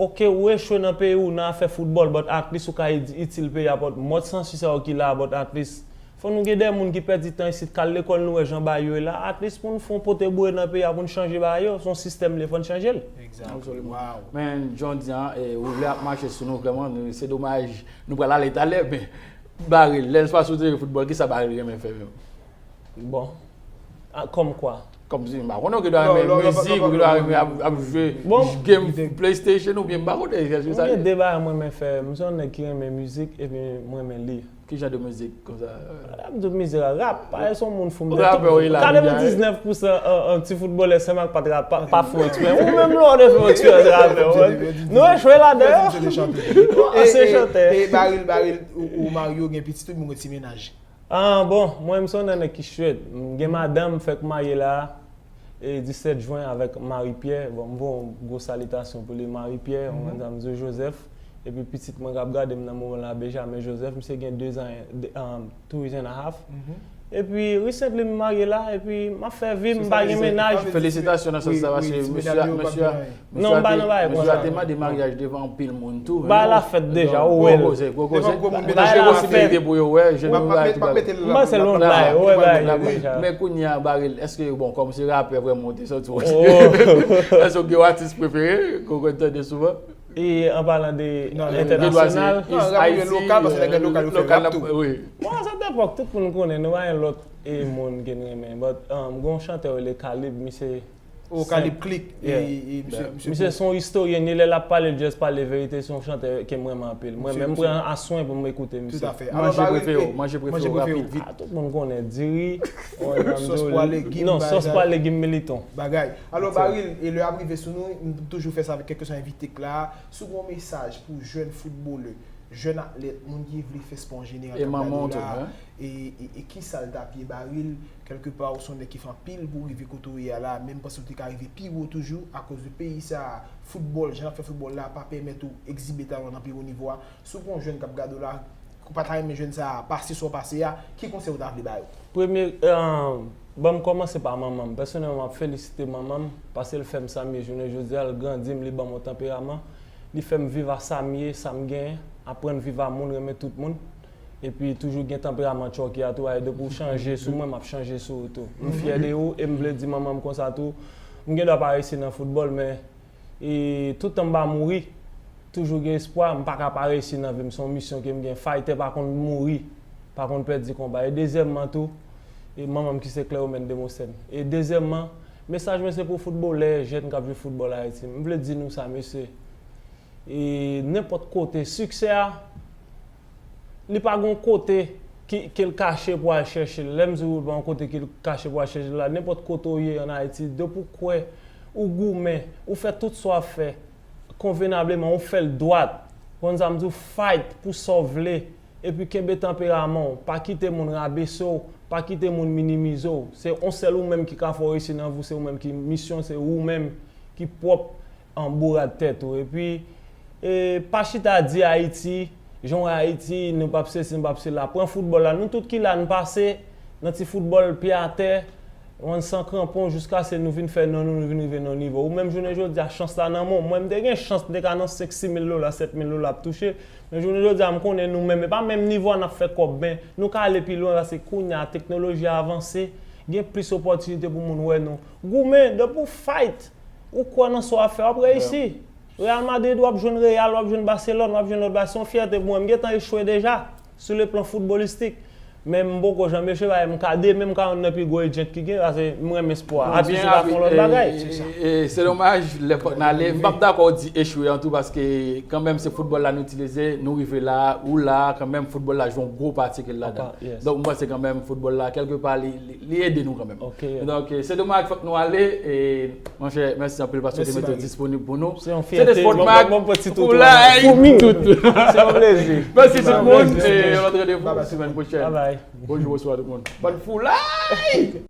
ok, ou echwe nan peyi w, nan afè foutbòl, but at least ou ka ed-, itil peyi a, but mòd sansi sa yo ki la, but at least fò nou gen de moun ki pèdi tan isit, k al lekòl, nou wè jan bagay yo ye la, at least pou nou fè yon pote boure nan peyi a, pou nou chanje bagay yo, se yon sistèm li ye, fò n chanje l. Exactly. Wow. Men, jan w di an, e, woule ap mache sou nou vrèman, nou, se domaj, nou pral ale talè, men, Baril, lè l pa sou teren foutbòl, kisa Baril renmen fè menm? Bon. Ah, kòm kwa? Kòm si, m pa konnen, ou gen dwa renmen mizik, ou gen dwa renmen ap, ap jwe game PlayStation, oubyen m pa konnen, èske sa. M gen de bagay mwen renmen fè. M se yon nèg ki renmen mizik, epi mwen renmen li. Ki jan de mizik konsa? Lè m di w mizik la, rap, pa se yon moun fou m ye. Rapè, wi, la, katrevendiznèf pousan an, an ti foutbolè Senmak pa t rap, pa, pa fè eksprè. Ou menm lè w te fè eksperyans rapè, nou echwe ladan. Ansyen chantè. E, e, Baril, Baril, ou, ou marye, ou gen pitit, ou gen ti mennaj? Ah, bon, mwen, m se yon nèg ki straight. M gen madanm, m fèk marye la, e disèt jen avèk Marie Pierre. Bon, m voye yon gwo salitasyon pou li, Marie Pierre, yon moun sa m di Joseph. Epi pitit mwen k ap gade m nan moman la, Benjamin Joseph, misye gen de zan, de, um, two years and a half. Epi, recently, m marye la, epi m ap fè vi m, m pa gen mennaj. Felisitasyon nan sans sa, paske mesye, mesye, Non, m pa nan bagay konsa. Mesye a te mande maryaj devan anpil moun tou. Bagay la fèt deja, ou wè l. Gwo koze, gwo koze. Bagay la fèt. Posibilite pou yo wè, jèn yo wè, tout bagay. M panse l yon bagay, ou wè bagay deja. Men kounye a, Baril, èske, bon, kòm se rapè vrèman ou te sòti, èske w gen yon atis prefere ke w konn tande souvan? E an palan de entènasyonal. Non, rap yo lokal, paske nèg yo lokal yo fè rap tou. Bon, a sèt epòk, tout moun konnen, nou pa gen lòt e moun ke n renmen. But, um, gen yon chantè yo rele Kalib, misye Oh, Kalib Klik. E, e, misye, misye se yon istoryen, ni lè l ap pale, l just pale verite, se yon chantè ke m renmen anpil. Mwen menm, m pran aswen pou m ekoute misye. Tout à fait. Manje prefere w, manje prefere w, rapid. Ah, tout moun konnen, diri, sòs pwa, legim, non, sòs pwa, legim, militon. Bagay. Alò, Baril, e lè ap rive sou nou, m toujou fè sa avèk kèlkeswa envite k la, si w gen yon mesaj pou jèn foutbolè, jèn atlèt, moun ki vle fè spò an jeneral k ap gade w la, e, e, e kisa l t ap ye, Baril, kèlkepa ou se yon nèg ki fè anpil pou w rive kote w ye a la, men m panse w te ka rive pi wo toujou, akoz de peyi sa a, foutbòl, jan n ap fè foutbòl la, pa pèmèt ou egzibe talan w nan pi wo nivo a. Si w gen yon jèn k ap gade w la, ou pa ta renmen jèn sa a pase sa w pase a, ki konsèy ou ta vle ba yo? Premye, eh, ban m kòmanse pa manman m. Pèsonèlman, m ap felisite manman m, paske l fè m sa m ye jounen jodi a, l grandi m, li ban m yon tanperaman, li fè m viv a sa m ye, sa m genyen, aprann viv a moun, renmen tout moun. Epi toujou gen tanperaman Chucky a tou, ay, depi w chanje sou mwen, m ap chanje sou ou tou. M fyè de ou e m vle di manman m konsa tou, m gen dwa pa reyisi nan foutbòl, men, e, toutan m pa mouri, toujou gen espwa, m pa ka pa reyisi nan vi m. Se yon misyon ke m gen. Faytè pa konn mouri, pa konn pèdi konba. E dezyèmman tou, e manman m ki se Cléomène Demosthène. E dezyèmman, mesaj mwen se pou foutbolè, jèn k ap jwe foutbòl Ayiti. M vle di nou sa, mesye. E nenpòt kote, siksè a, li pa gon kote ki, ke l kache pou al chèche l. Lè m di w li pa gon kote ke l kache pou al chèche l la, nenpòt kote w ye ann Ayiti, depi w kwè, ou goumen, ou fè tout sa w ap fè, konvenableman, ou fè l dwat. Konn sa m di w, fight pou sa w vle. epi kenbe tanperaman w. Pa kite moun rabese w, pa kite moun minimize w. Se yon sèl ou menm ki ka fè w reyisi nan vi w, se ou menm ki misyon, se ou menm ki pwòp an bourad tèt ou. Epi, e, pa chita di Ayiti, jan w wè Ayiti, nou p ap sesi, nou p ap sela. Pran foutbòl la, nou tout ki la, nou pase nan ti foutbòl pye atè, rann san kranpon, jiskaske nou vin fè non nou, nou vin rive nan yon nivo. Ou menm jounen jodi a, chans la nan men w. Mwen, m te gen chans, m te ka nan senk, sis mil dola, sèt mil dola ap touche. Men jounen jodi a, m konnen nou menm, e pa menm nivo a n ap fè kòb, men nou ka ale pi lwen, paske kounye a, teknoloji a avanse, gen plis opòtinite pou moun wè nou. Goumen, depi w fight, ou kwè nan sa w ap fè, w ap reyisi. Real Madrid, w ap jwenn Real, w ap jwenn Barcelone, w ap jwenn lòt bagay. Se yon fyète pou mwen. M gentan echwe deja, sou le plan foutbolistik. Men m poko janm echwe, paske m ka demen, m ka youn nan pi gwo agent ki gen, paske m renmen espò a. Atis yo ka fè yon lòt bagay. E, se domaj, lè fòk n ale. M p ap dakò w di echwe an tou, paske kanmenm se foutbòl la nou itilize, nou rive la, ou la, kanmenm foutbòl la jwe yon gwo pati ke l ladan. Donk, m panse kanmenm foutbòl la, kèlkepa, li, li, li ede nou kanmenm. Donk, e, se domaj, fòk nou ale. E, monchè, mèsi anpil paske w te mete w disponib pou nou. Se yon fyète. Se te Sport Mag. Foulay tout. Se yon plezi. Mèsi tout moun. E, yon lòt randevou semèn pwochèn. Bonjou, bonswa tout moun. Bann foulay!